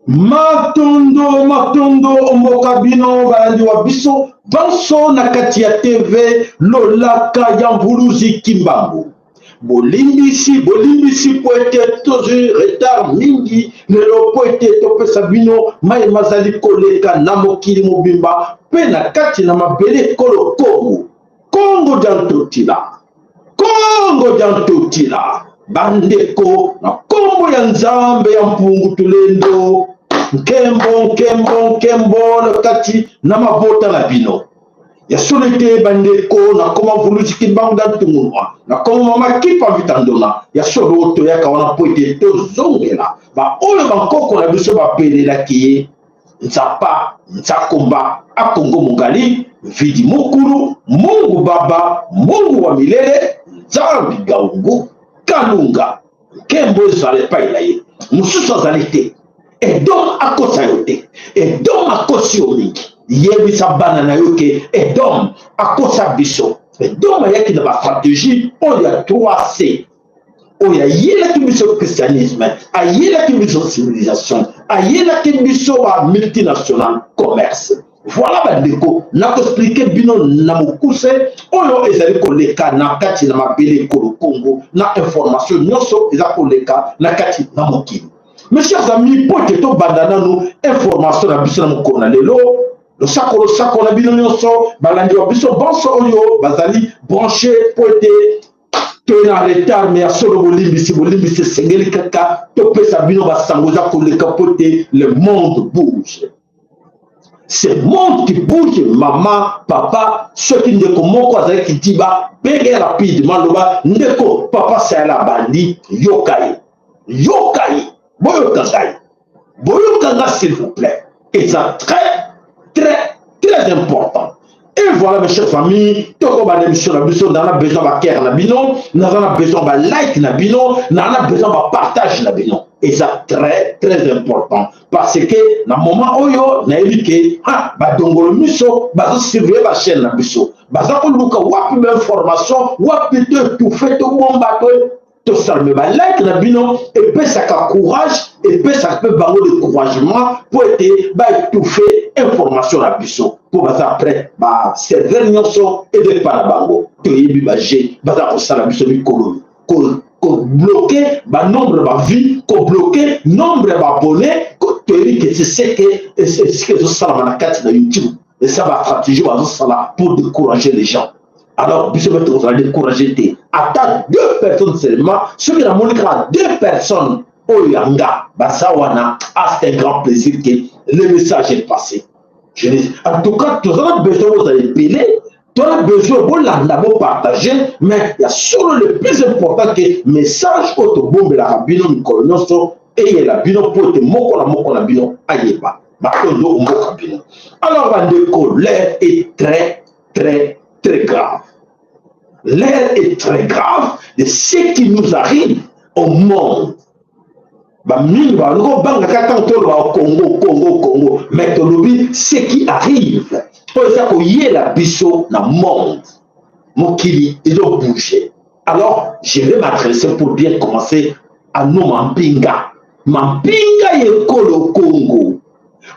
Matondo, matondo mboka bino balandi wa biso banso na kati ya TV Lolaka ya Mvuluzi Kimbangu. Bolimbisi, bolimbisi mpo ete tozwi retard mingi lelo mpo ete topesa bino mai mazali koleka na mokili mobimba mpe na kati na mabele ekolo Kongo. Kongo dia Ntotila, Kongo dia Ntotila, bandeko na nkombo ya Nzambe ya Mpungu Tulendo, nkembo nkembo nkembo na kati na mabota na bino. Ya solo ete bandeko nakoma Mvuluzi Kimbangu dia Ntungunua, nakoma Mama Kipa Vita Ndona. Ya solo toyaka wana mpo ete tozongela baoyo bankoko na biso babelelaki ye Nzapa, Nzakomba, Akongo Mongali, Mvidi Mukulu, Mungu Baba, Mungu wa milele, Nzambi Gaungu, Kalunga, nkembo ezala epai na ye, mosusu azali te. Edom akosa yo te, Edom akosi yo mingi. Yebisa bana na yo ke Edom akosa biso. Edom ayaki na ba stratégie oyo ya 3C. Oyo ayelaki biso christianisme, ayelaki biso civilisation, ayelaki biso ba multinational commerce. Voilà bandeko, nakoexplike bino na mokuse oyo ezali koleka na kati na mabele ekolo Congo, na information nyonso eza koleka na kati na mokili. Mes chers amis, mpo ete tobanda nanu information na biso na mokolo na lelo, losako losako na bino nyonso balandi wa biso banso oyo bazali branche, mpo ete toye na retard, me ya solo bolimbisi, bolimbisi, esengeli kaka topesa bino basango eza koleka mpo ete le monde bouge. Ce monde qui bouge, mama, papa, soki ndeko moko azali kidiba, benge rapidement, loba ndeko papa sayala bandi, yoka ye, yoka ye, boyoka ngai, boyoka nga s'il vous plaît, eza très très très important. Et voilà mes chers amis, tokobanda émission na biso, naza na besoin ba cœur na bino, naza na besoin ba like na bino, naza na besoin ba partage na bino. Eza très très important parce que na moment oyo nayebi ke ha badongolo miso bazo surveiller ba chaîne na biso, baza koluka wapi ba information, wapi to étouffer, to bomba, to tosala. Me balike na bino epesaka courage, epesaka mpe bango découragement mpo ete baétouffe information na biso, mpo baza prêt baserveur nyonso edepa na bango. Toyebi baje baza kosala biso mikolo, kobloke banombre ba vie, kobloke nombre ya baabonné. Toyebi ke c'est ce que esika ezosalama na kati na YouTube, eza bastratégie bazosala pour décourager les gens. Alors biso mpe tokozala découragé te, ata deux personnes seulement. Soki namoni kaka deux personnes oyo ya nga baza wana, ah, c'est un grand plaisir que le message est passé. Je dis, en tout cas toza na besoin bozala ebele, toza na besoin bolanda, bopartage, mais ya solo le plus important ke message oyo tobombelaka bino mikolo nyonso eyela bino, mpo ete moko na moko na bino ayeba. Matondo mboka bino. Alors bandeko, l'heure est très très très grave. L'heure est très grave de ce qui nous arrive au monde. Bamingi balingi kobangaka ntango toloba Congo, Congo, Congo, mais tolobi ce qui arrive oyo eza koyela biso na monde, mokili ezobouge. Alors je vais m'adresser pour bien commencer à nos mampinga, mampinga ya ekolo Congo,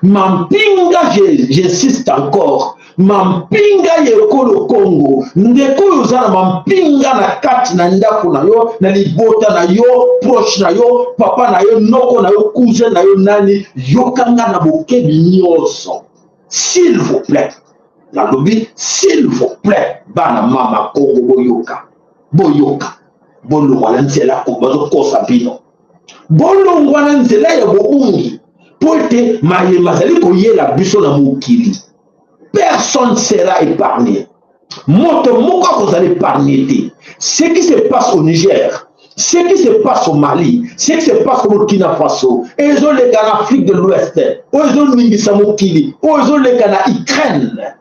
mampinga, j'insiste encore, Mampinga ya ekolo Congo, ndeko oyo oza na mampinga na kati na ndako na yo, na libota na yo, proche na yo, papa na yo, noko na yo, cousin na yo, nani, yokanga na bokebi nyonso. S'il vous plaît, nalobi s'il vous plaît, bana mama Congo boyoka, boyoka, bolongwa na nzela ko bazokosa bino, bolongwa na nzela ya bobungi, mpo ete maye mazali koyela biso na mokili, personne sera épargné. Moto moko akozala épargné te. Ce qui se passe au Niger, ce qui se passe au Mali, ce qui se passe au Burkina Faso, ezoleka na Afrique de l'Ouest, oyo ezoningisa mokili, oyo ezoleka na Ukraine,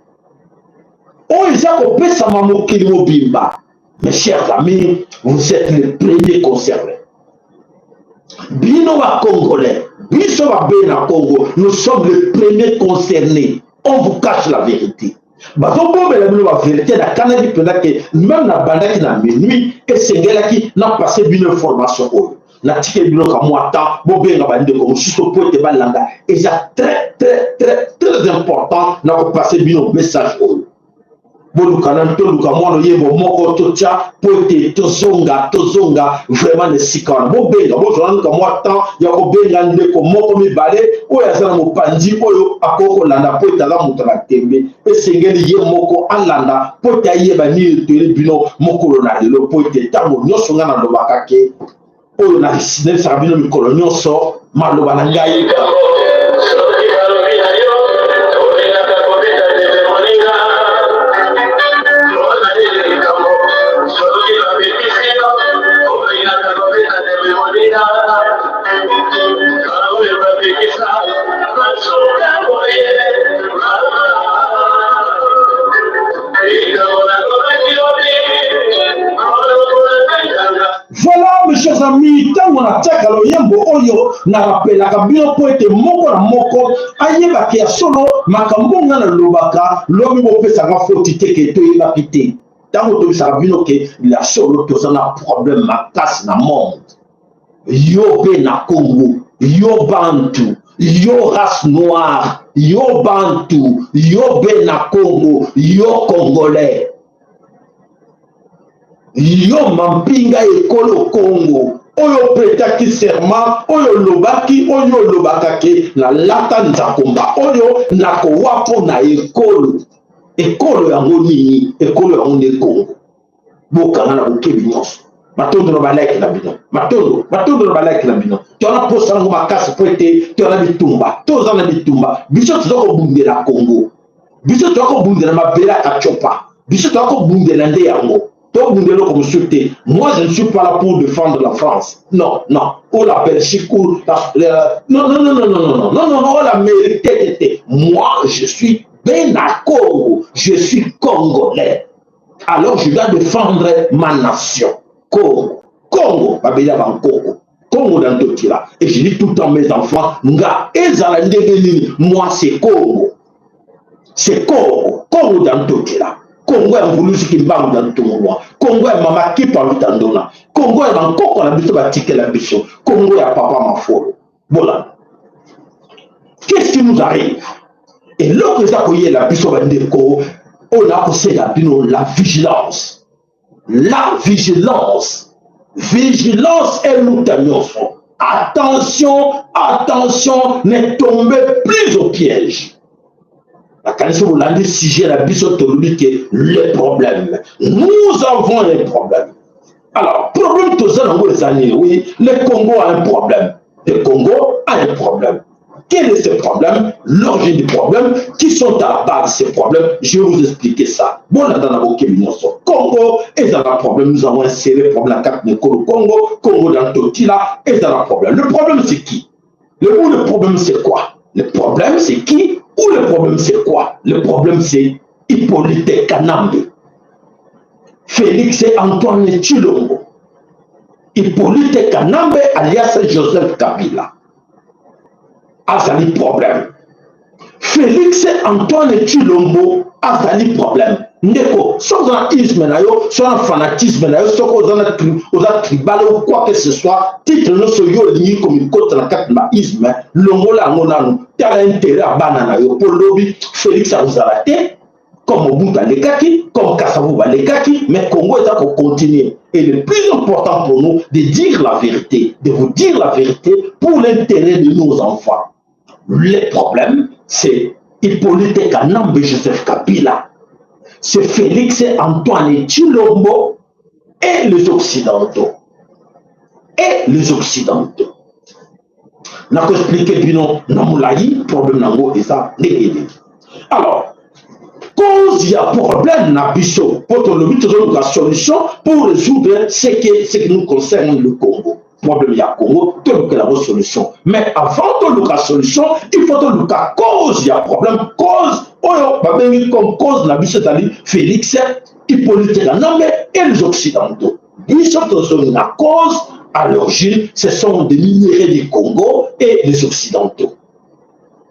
oyo eza kopesama mokili mobimba. Mes chers amis, vous êtes les premiers concernés. Bino ba Congolais, biso ba Bena Congo, nous sommes les premiers concernés. On vous cache la vérité. Bazobombela bino ba vérité. Nakanaki mpenza ke meme nabandaki na minuit, esengelaki na passe bino information oyo. Natikeli bino ka mwa temps, bobenga bandeko mosusu po ete balanda. Eza très très très très important na kopase bino message oyo. Boluka nanu, toluka mwa loyembo moko totya po ete tozonga, tozonga vraiment na esika wana. Bobenga, bozwa nanu ka mwa temps ya kobenga ndeko moko mibale oyo aza na mopanzi oyo akoki kolanda, po ete aza moto na tembe, esengeli ye moko alanda po ete ayeba nini toyeli bino mokolo na lelo. Po ete ntango nyonso ngai nalobaka ke oyo nayebisaka bino mikolo nyonso maloba na ngai. Voilà, mes chers amis, ntango natiaka loyembo oyo narapelaka bino mpo ete moko na moko ayebaka ya solo makambo nga nalobaka. Lobi bopesaka foti te ke toyebaki te. Ntango toyebisaka bino ke ya solo toza na problème makasi na monde, yo mpe na Congo, yo Bantu, yo race noire, yo Bantu, yo Bena Congo, yo Congolais, yo mampinga ekolo Congo oyo opretaki serment, oyo olobaki, oyo olobaka ke nalata nzakomba oyo nakowa mpo na ekolo. Ekolo yango nini? Ekolo yango nde Congo. Bokanga na bokebi nyonso. Matondo na balike na bino, matondo, matondo na balike na bino. Toza na posa yango makasi mpo ete toza na bitumba, toza na bitumba. Biso toza kobundela Congo, biso toza kobundela mabele ya Kachopa, biso toza kobundela nde yango, tobundela eloko mosusu te. Moi, je ne suis pas là pour défendre la France, non, non, ou la Belgique, ou la, non, non, non, non, non, non, non, non, non, ou l'Amérique te, te, te. Moi, je suis Bena Congo, je suis Congolais, alors je dois défendre ma nation Congo. Congo babeli ya bankoko, Congo na Ntotila. Et je dis tout le temps, mes enfants, nga ezala ndenge nini, moi c'est Congo, c'est Congo, Congo na Ntotila, Congo ya Mvuluzi Kimbangu na Ntongolwa, Congo ya mama Kipa Lutandona, Congo ya bankoko na biso batikela biso, Congo ya papa Mafolo. Bolanda, qu'est-ce qui nous arrive? Eloko eza koyela biso bandeko oyo nakosenga bino la vigilance, la vigilance, vigilance eluta nyonso. Attention, attention, ne tombez plus au piège. Nakanisi bolandi sujet na biso, tolobi ke le problème, nous avons un problème. Alors, problème toza nango eza nini? Oui, le Congo a un problème, le Congo a un problème. Quel est ce problème? L'origine du problème? Qui sont à la base de ce problème? Je vais vous expliquer ça. Bolanda na bokebi nyonso. Congo eza na problème. Nous avons un sérieux problème na kati na ekolo Congo. Congo na Ntotila eza na problème. Le problème, c'est qui? Le ou le problème, c'est quoi? Le problème, c'est qui? Ou le problème, c'est quoi? Le problème, c'est Hippolyte Kanambe, Félix Antoine Tshilombo, Hippolyte Kanambe alias Joseph Kabila azali problème. Félix Antoine Tshilombo azali problème. Ndeko, soki oza na isme na yo, soki na fanatisme na yo, soki oza na oza tribal ou quoi que ce soit, titre nyonso yo olingi komikota na kati na baisme, longola yango nanu. Tala intérêt ya bana na yo, mpo lobi Félix akozala te. Comme Mobutu alekaki, comme Kasavubu alekaki, mais Congo eza kocontinue. Et le plus important pour nous, de dire la vérité, de vous dire la vérité pour l'intérêt de nos enfants. Le problème, c'est Hippolyte Kanambe Joseph Kabila, c'est Félix Antoine Tshilombo et les Occidentaux. Et les Occidentaux. Nakoexplike bino na molai problème nango eza ndenge nini. Alors, cause ya problème na biso, mpo tolobi tozoluka solution pour résoudre ce qui nous concerne, le Congo. Problème ya Congo, tolukela yango solution. Mais avant toluka solution, il faut toluka cause ya problème. Cause oyo babengi comme cause na biso ezali Félix Hippolyte Kanambe et les Occidentaux. Biso tozongi na cause à l'origine, ce sont des minéraux du Congo et les Occidentaux.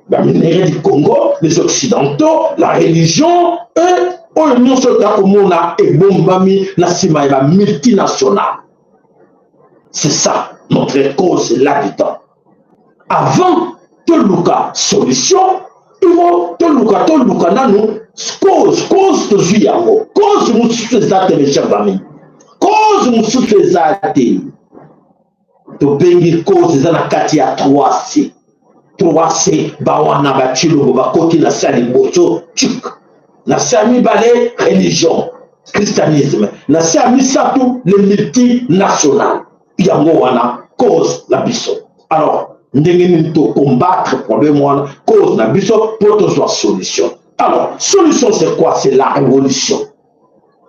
Baminerais du Congo, les Occidentaux, la religion et oyo nyonso tokomona ebombami na nsima ya bamultinational. C'est ça notre cause là-dedans. Avant toluka solution, il faut toluka nanu cause. Cause tozwi yango, cause mosusu eza te, mes chers amis, cause mosusu eza te. Tobengi cause eza na kati ya 3C. 3C bawana baTshilombo bakoti na se ya liboso tchik, na se ya mibale religion christianisme, na se ya misato le multinational. Yango wana cause na biso. Alors, ndenge nini tocombattre problème wana, cause na biso, mpo tozwa solution? Alors, solution, c'est quoi? C'est la révolution.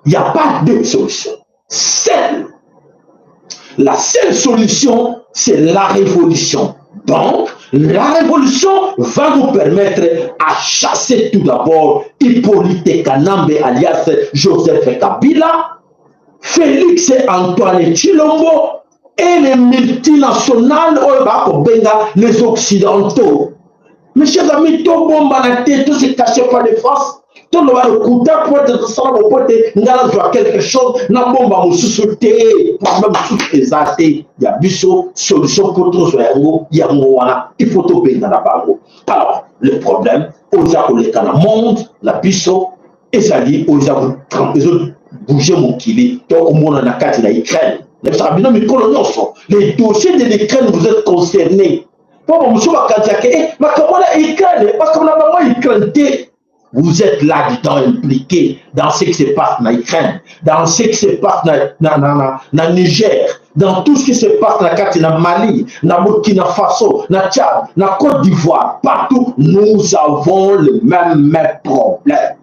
Il n'y a pas deux solutions. Seule, la seule solution, c'est la révolution. Donc la révolution va nous permettre à chasser tout d'abord Hippolyte Kanambe alias Joseph Kabila, Félix Antoine Tshilombo et les multinationales oyo bakobenga les Occidentaux. Mes chers amis, tobombana te, to se cache pas de face, toloba lokuta po ete tosala bo po ete ngai nazwa quelque chose, nabomba mosusu te. Problème mosusu eza te ya biso. Solution mpo tozwa yango, yango wana, il faut tobenga na bango. Alors, le problème oyo eza koleka na monde na biso ezali oyo eza ezobouge mokili. Tokomona na kati na Ukraine. Nayebisaka bino mikolo nyonso, les dossiers de l'Ukraine, vous êtes concernés. Mpo bamosusu bakanisaka e makambo na Ukraine, makambo na bango Ukraine te. Vous êtes là-dedans impliqué dans ce qui se passe en Ukraine, dans ce qui se passe na Niger, dans tout ce qui se passe na kati na Mali, na Burkina Faso, na Tchad, na Côte d'Ivoire, partout, nous avons le même problème.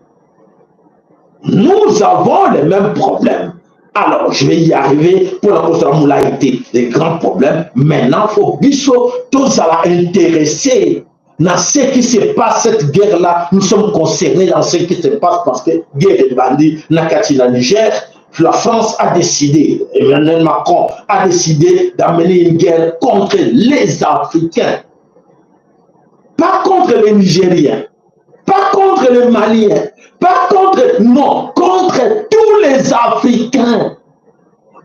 Nous avons les mêmes problèmes. Alors, je vais y arriver pour la cause de la moulaïté. Les grands problèmes, maintenant, faut biso, tous à intéresser dans ce qui se passe, cette guerre-là, nous sommes concernés dans ce qui se passe parce que guerre ebandi na kati na Niger. La France a décidé, Emmanuel Macron a décidé d'amener une guerre contre les Africains. Pas contre les Nigériens, pas contre les Maliens, pas contre, non, contre tous les Africains.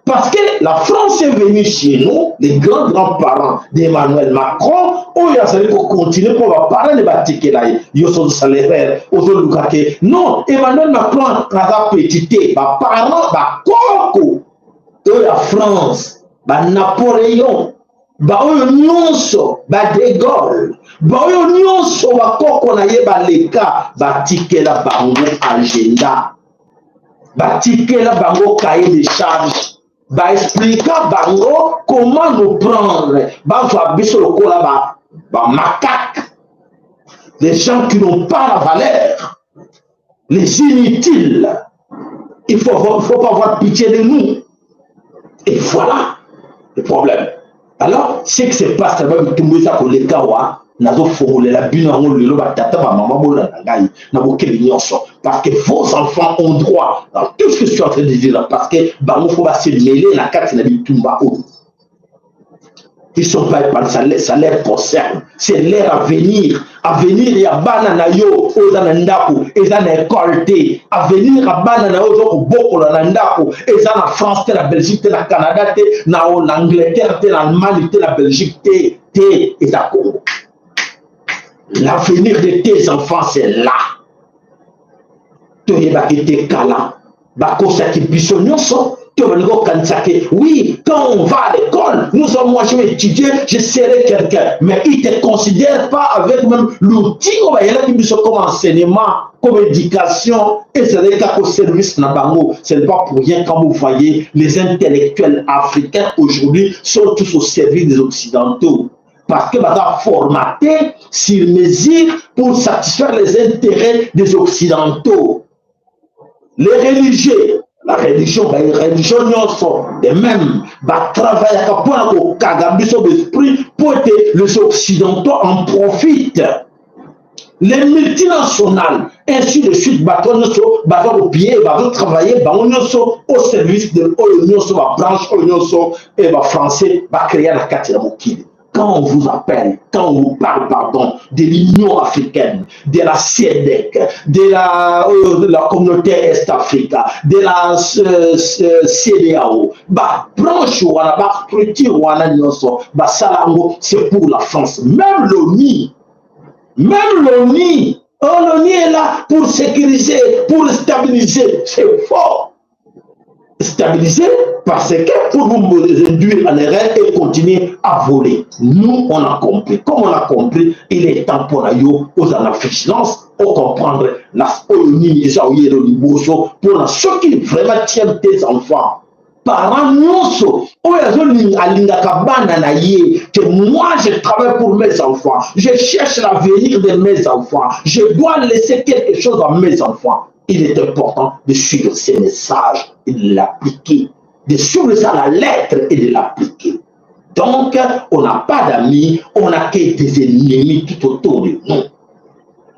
Parce que la France est venue chez nous, les grands-grands-parents d'Emmanuel Macron, oyo azali kocontinue mpo baparent ne batikela ye. Yo so ozosala erreur, ozoluka ke non, Emmanuel Macron aza petit te. Baparent, bakoko oyo ya France, baNapoléon, baoyo nyonso, baDe Gaulle, baoyo nyonso bakoko na ye baleka, batikela bango agenda, batikela bango cahier de charge, baexplika bango comment nous prendre. Bazwa biso lokola bamacaque, les gens qui n'ont pas la valeur, les inutiles. Il faut pas avoir pitié de nous. Et voilà le problème. Alors, ce qui se passe na bitumbu eza koleka wa, nazofongolela bino yango lelo. Batata, bamama, bolanda ngai na bokeli nyonso, parce que vos enfants ont droit dans tout ce que je suis en train de dire, parce que bango faut base mêler na kati na bitumba oyo. Ils sont pas épargnés, ça leur concerne. C'est leur avenir. Avenir ya bana na yo oyo eza na ndako, eza na école te. Avenir ya bana na yo oza kobokola na ndako eza na France te, na Belgique te, na Canada te, na Angleterre te, na Allemagne te, na Belgique te te, eza Congo. L'avenir de tes enfants, c'est là. Toyebaki te kala bakosaki biso nyonso. Tobandi kokanisa ke oui, quand on va à l'école, nous avons, moi, je vais étudier, je serai quelqu'un, mais il te considère pas avec même l'outil oyo bayelaki biso comme enseignement, comme éducation. Ezalaki kaka au service na bango. Ce n'est pas pour rien quand vous voyez les intellectuels africains aujourd'hui sont tous au service des Occidentaux, parce que baza formaté sur mesure pour satisfaire les intérêts des Occidentaux. Les religieux, la religion, bareligion nyonso de même batravaillaka mpona kokanga biso baesprit mpo ete les Occidentaux en profitent, les multinationales, ainsi de suite. Bato nyonso baza kopiller, bazotravaille bango nyonso au service de oyo nyonso, babranche oyo nyonso e bafrançais bacréa na kati ya mokili. Quand on vous appelle, quand on vous parle, pardon, de l'Union africaine, de la SADC, de la communauté Est-Africa, de la CEDEAO, ba branche wana, ba structure wana nyonso, ba salango, c'est pour la France. Même l'ONU, même l'ONU, oh, l'ONU est là pour sécuriser, pour stabiliser. C'est fort. Stabiliser parce que pour vous induire en erreur et continuer à voler. Nous, on a compris. Comme on a compris, il est temps pour yo aux la vigilance, pour comprendre la oyo nini eza oyelo liboso pour ceux qui vraiment tiennent tes enfants. Parents nyonso oyo azolinga, alingaka bana na ye, que moi, je travaille pour mes enfants, je cherche l'avenir de mes enfants, je dois laisser quelque chose à mes enfants, il est important de suivre ces messages et de l'appliquer, de suivre ça à la lettre et de l'appliquer. Donc on n'a pas d'amis, on n'a que des ennemis tout autour de nous.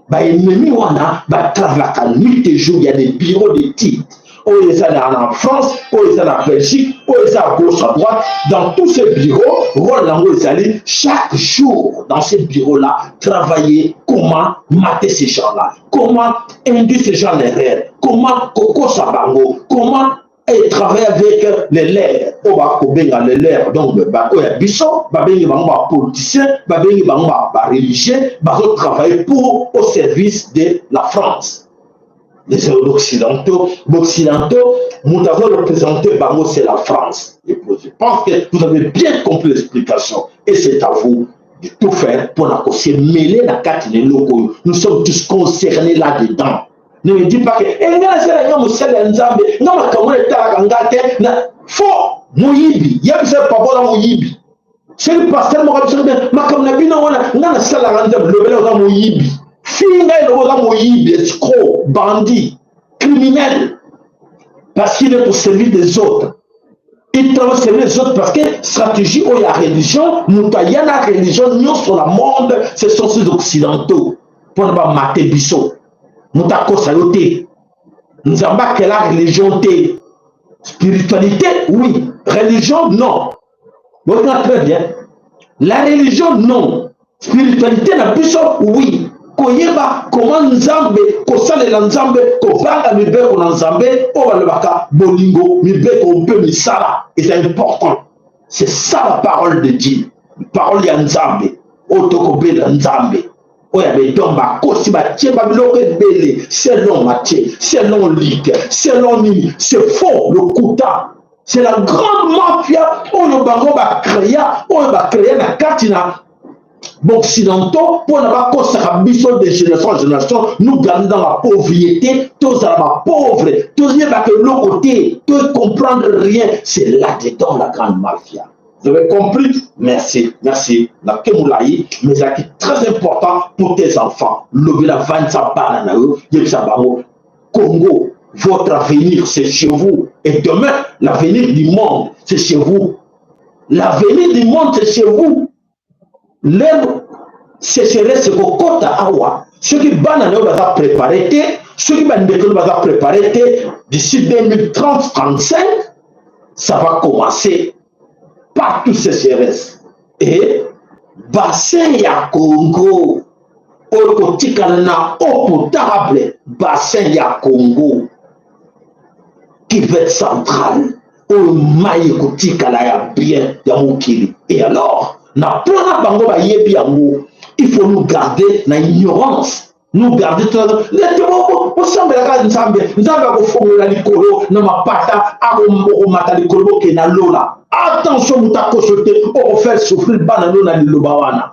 Baennemi wana batravaka nuit et jour. Il y a des bureaux d'études oyo eza na France, oyo eza na Belgique, oyo eza à gauche, à droite. Dans tous ces bureaux, rôle yango ezali chaque jour dans ces bureaux là travailler comment mater ces gens là, comment induire ces gens l'erreur, comment kokosa bango, comment et travailler avec les leurs oyo bakobenga les leurs. Donc oyo ya biso babengi bango bapoliticien, babengi bango bareligieux, bazotravailler pour au service de la France, les Occidentaux. Occidentaux, nous avons représenté bango, c'est la France. Et je pense que vous avez bien compris l'explication. Et c'est à vous de tout faire pour la se mêler la carte de locaux. Nous sommes tous concernés là-dedans. Ne me dis pas que eh, nga nasala nga mosali ya Nzambe, nga makambo etalaka nga te. Na faux moyibi, yebisa papa oza moyibi. Soki pasteur moko biso makambo na bino wana, nga nasalaka Nzambe, lobela oza moyibi, finga elobi oza moyibi, escroc, bandit, criminel, parce qu'il est au service des autres. Il travaille au service des autres parce que stratégie oyo ya religion, moto aya na religion nyonso na monde, ce sont ces Occidentaux mpona bamate biso. Moto akosa yo te, Nzambe akela religion te. Spiritualité, oui, religion, non. Boyoka très bien, la religion, non, spiritualité na biso, oui. Koyeba koma Nzambe, kosalela Nzambe, kobanga mibeko na Nzambe oyo balobaka bolingo, mibeko mpe misala eza important. C'est ça la parole de Dieu, parole ya Nzambe oyo tokobela Nzambe oyo ya beton. Bakosi, batie babiloko ebele selon Matthieu, selon Luc, selon nini. C'est faux, lokuta. C'est la grande mafia oyo bango bacréa, oyo bacréa na kati na baoccidentaux mpona bakosaka biso de génération en génération, nous garder dans la pauvreté, tozala bapauvre, toyebaka eloko te, tocomprendre rien. C'est là-dedans la grande mafia. Vous avez compris? Merci, merci. La Kemoulaï, mais c'est très important pour tes enfants. Lobela vandisa bana na yo, yebisa bango. Congo, votre avenir, c'est chez vous. Et demain, l'avenir du monde, c'est chez vous. L'avenir du monde, c'est chez vous. L'heure sécheresse kokota awa, soki bana na yo baza préparé te, soki bandeko baza préparé te, d'ici 2030 35, ça va commencer partout, sécheresse. Et bassin ya Congo oyo kotikala na eau potable, bassin ya Congo, cuvette centrale oyo mai ekotikala ya bien ya mokili. Et alors na mpona bango bayebi yango, il faut nous garder na ignorance. Nous garder nete bosambelaka Nzambe, Nzambe akofongola likolo na mapata, akomata likolo bokende na lola. Attention, moto akoso te, okofaire souffrir bana no na liloba wana.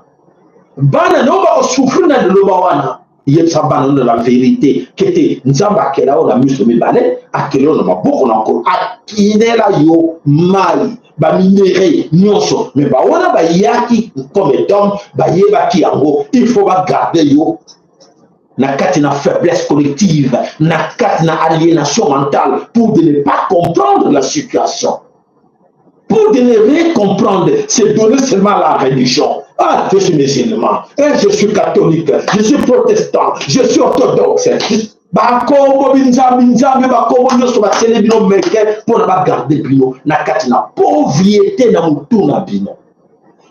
Bana no bakosouffrir na liloba wana. Yebisa bana no la vérité kete Nzambe akela yo na miso mibale, akela yo na maboko na nkolo, akinela yo mai, baminere nyonso. Me bawana bayaki comme d'homme, bayebaki yango, il faut bagarde yo na kati na faiblesse collective, na kati na aliénation mentale, pour de ne pas comprendre la situation, pour de ne rien comprendre. C'est donner seulement la religion. Ah, je suis musulman, et je suis catholique, je suis protestant, je suis orthodoxe. Bakombo binzambi nzambe, bakombo nyonso batieli bino meke mpona bagarde bino na kati na pauvreté na motu na bino.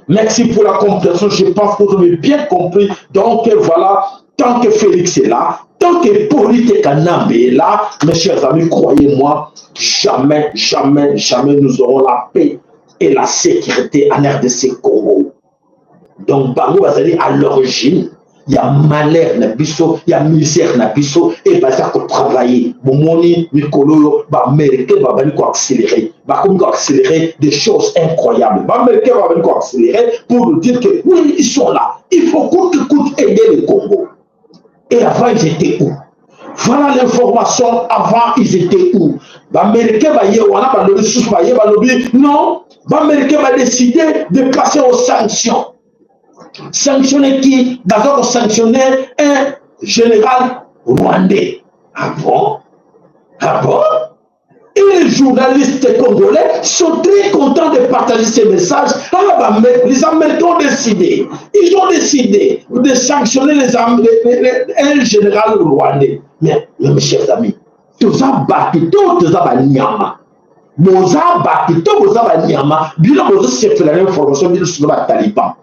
Merci pour la compréhension. Je pense que vous avez bien compris. Donc voilà, tant que Félix est là, tant que Hippolyte Kanambe est là, mes chers amis, croyez-moi, jamais, jamais, jamais nous aurons la paix et la sécurité en RDC Congo. Donc bango bazali à l'origine ya malheur na biso, ya misère na biso, e baza kotravailler. Bomoni mikolo oyo baaméricain babali koaccélérer, bakomi koaccélérer des choses incroyables. Baaméricain babali koaccélérer pour nous dire que oui, ils sont là, il faut coûte que coûte aider le Congo. Et avant, ils étaient où? Voilà l'information. Avant, ils étaient où? Baaméricain baye wana, balobi susu, baye balobi non, baaméricain badécider de passer aux sanctions. Sanctionner qui? Baza kosanctionner un général rwandais. Ah bon? Ah bon? Et les journalistes congolais sont très contents de partager ces messages. Ah bah, mais les Américains ont décidé. Ils ont décidé de sanctionner un général rwandais. Mais mes chers amis, toza bato to toza banyama? Boza bato to boza banyama? Bino bozosepela na information, bino sono bataliban.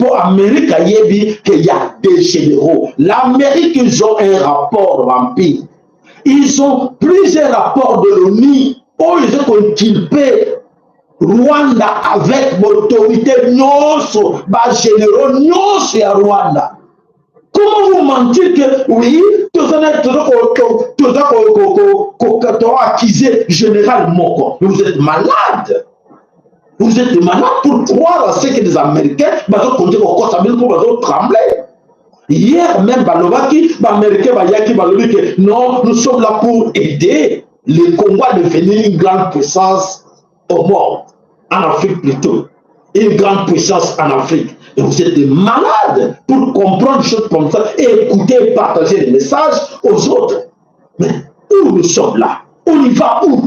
Mpo Amérique ayebi que y a des généraux. L'Amérique, ils ont un rapport vampire, ils ont plusieurs rapports de l'ONU oyo eza koinculper Rwanda avec l'autorité nyonso, bagénéraux nyonso ya Rwanda. Comment vous mentir que oui, toza accuser général moko? Vous êtes malade, vous êtes malade pour croire à ce que les Américains bazokonde kokosa bino mpo bazotrembler. Hier même, balobaki, baaméricain bayaki, balobi que non, nous sommes là pour aider le Congo à devenir une grande puissance au monde, en Afrique plutôt, une grande puissance en Afrique. Et vous êtes des malades pour comprendre des choses comme ça et écouter et partager les messages aux autres. Mais où nous sommes là? On y va où?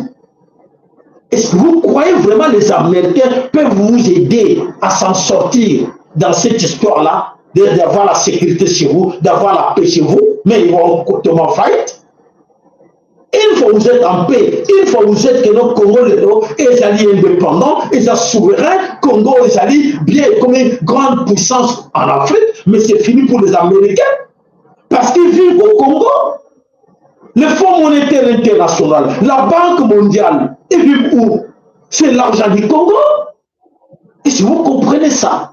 Est-ce que vous croyez vraiment les Américains peuvent vous aider à s'en sortir dans cette histoire-là, d'avoir la sécurité chez vous, d'avoir la paix chez vous? Mais ils vont complètement faillite. Une fois vous êtes en paix, une fois vous êtes que notre Congo lelo ezali indépendant, eza souverain, Congo ezali bien comme une grande puissance en Afrique, mais c'est fini pour les Américains. Parce qu'ils vivent au Congo. Le Fonds monétaire international, la Banque mondiale, ils vivent où? C'est l'argent du Congo. Et si vous comprenez ça,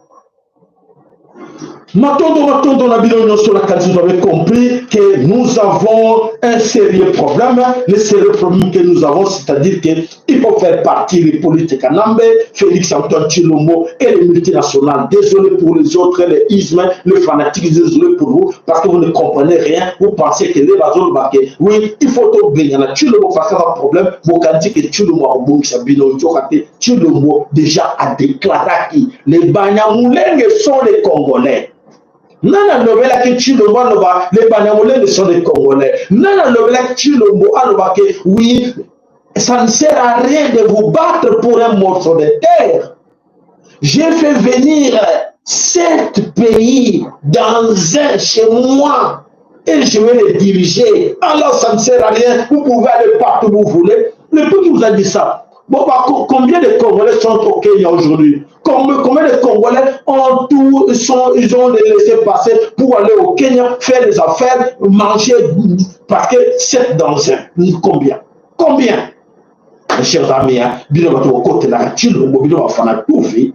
matondo, matondo na bino nyonso. Na vous avez compris que nous avons un sérieux problème. Le sérieux problème que nous avons, c'est-à-dire qu'il faut faire partir Hippolyte Kanambe, Félix Antoine Tshilombo et les multinationales. Désolé pour les autres, les ismes, les fanatiques, désolé pour vous, parce que vous ne comprenez rien. Vous pensez que les bazolobake, oui, il faut tobengana Tshilombo parce qu'il y a un problème. Bokanisi que Tshilombo akobongisa bino, nzoka te. Tshilombo déjà a déclaré que les Banyamulenge sont les Congolais. Nani alobelaki Tshilombo aloba les Banyamulenge sont des Congolais? Nani alobelaki Tshilombo aloba ke oui, ça ne sert à rien de vous battre pour un morceau de terre? J'ai fait venir sept pays dans un chez moi et je vais les diriger. Alors ça ne sert à rien, vous pouvez aller partout où vous voulez. Le qui vous a dit ça? Bon, bah, combien de Congolais sont au Kenya aujourd'hui? Combien de Congolais ont tout, sont, ils ont laissé passer pour aller au Kenya, faire des affaires, manger, parce que c'est dans un. Combien? Combien? Mes chers amis, hein, bino bato kotelaka Tshilombo, bino bafana tufi.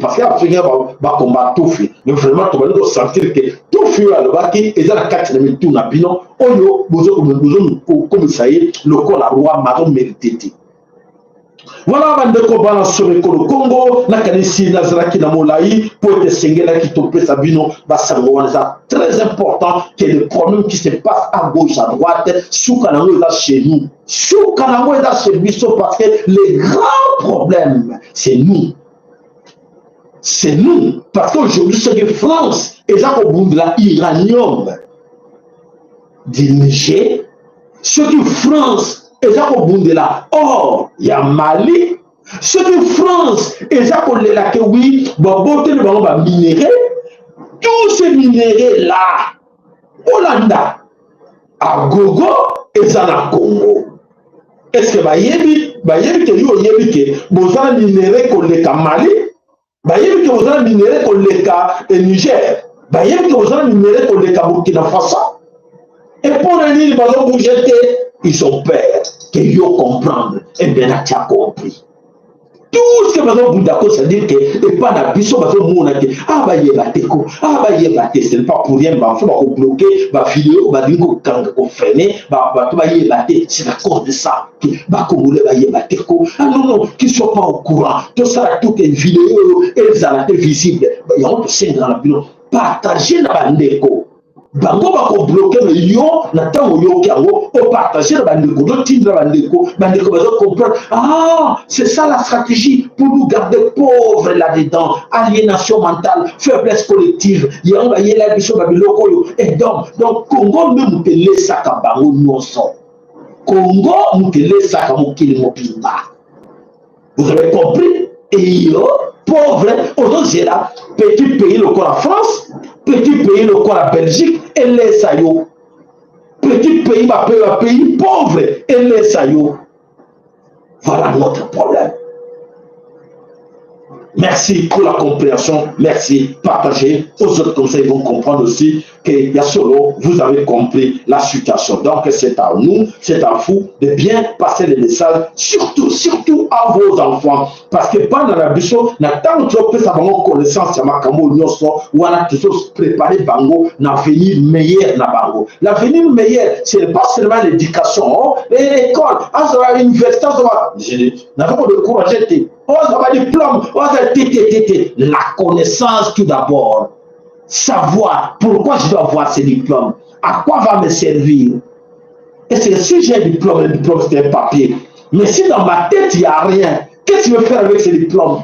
Parce que afinga bakomba tufi, mais vraiment tobandi kosentir ke tufi oyo alobaki eza na kati na mitu na bino oyo bozokomisa ye lokola roi maro mérite te. Voilà bandeko bana somekolo Kongo, nakanisi nazalaki na molai mpo ete esengelaki topesa bino basango wana. Eza très important que le problème qui se passe à gauche, à droite, suka nango eza chez nous, suka nango eza chez biso, parce que le grand problème, c'est nous, c'est nous. Parce qu'aujourd'hui, soki France eza kobundela uranium du Niger, soki France eza kobundela or ya Mali, soki France eza kolela ke wi baboteli bango baminerais, tous ces minerais là olanda agogo eza na Congo. Est ce que bayebi? Bayebi ke yo oyebi ke boza na minerais koleka Mali, bayebi ke boza na minerais koleka Niger, bayebi ke boza na minerais koleka Burkina Faso. E mpo na nini bazobouge te? Ils ont peur que yo comprendre. Eh bien, tu as compris tout ce que bazobunda ko, c'est-à-dire que epa na biso bazomona te, ah, bayeba te ko, ah, bayeba te. Ce n'est pas pour rien bafo bakobloquer bavideo, balingi kokanga, kofreiner bato bayeba te. C'est à cause de ça que bakongolais bayeba te ko. Ah non, non, qu'ils soient pas au courant. Tosala tout ke vidéo oyo ezala te visible. Yango tosengaka na bino, partage na bandeko. Bango bakobloquer, mais yo na ntango oyoki yango, opartage na bandeko, totindela bandeko, bandeko bazocomprendre. Ah, c'est ça la stratégie pour nous garder pauvres là-dedans: aliénation mentale, faiblesse collective. Yango bayela biso babiloko oyo. Et donc Congo nde moto elesaka bango nyonso, Congo moto elesaka mokili mobimba. Vous avez compris? Et yo pauvre ozozela petit pays lokola France, petit pays lokola Belgique elesa yo, petit pays, bapays pauvre elesa yo. Voilà notre problème. Merci pour la compréhension. Merci. Partagez aux autres, comme ça ils vont comprendre aussi que Yasolo, vous avez compris la situation. Donc c'est à nous, c'est à vous de bien passer les messages, surtout, surtout à vos enfants. Parce que pendant la biso, na tant que ça bango connaissance ya makambo nyonso wana, toujours préparer bango na avenir meilleur na bango. L'avenir meilleur, ce n'est pas seulement l'éducation, oh, l'école, ah, l'université, je n'avais pas décourager. Oh, ça va diplôme, oh, ça t. La connaissance tout d'abord. Savoir pourquoi je dois avoir ce diplôme, à quoi va me servir. Et c'est si j'ai un diplôme, le diplôme, c'est un papier. Mais si dans ma tête il n'y a rien, qu'est-ce que je vais faire avec ce diplôme?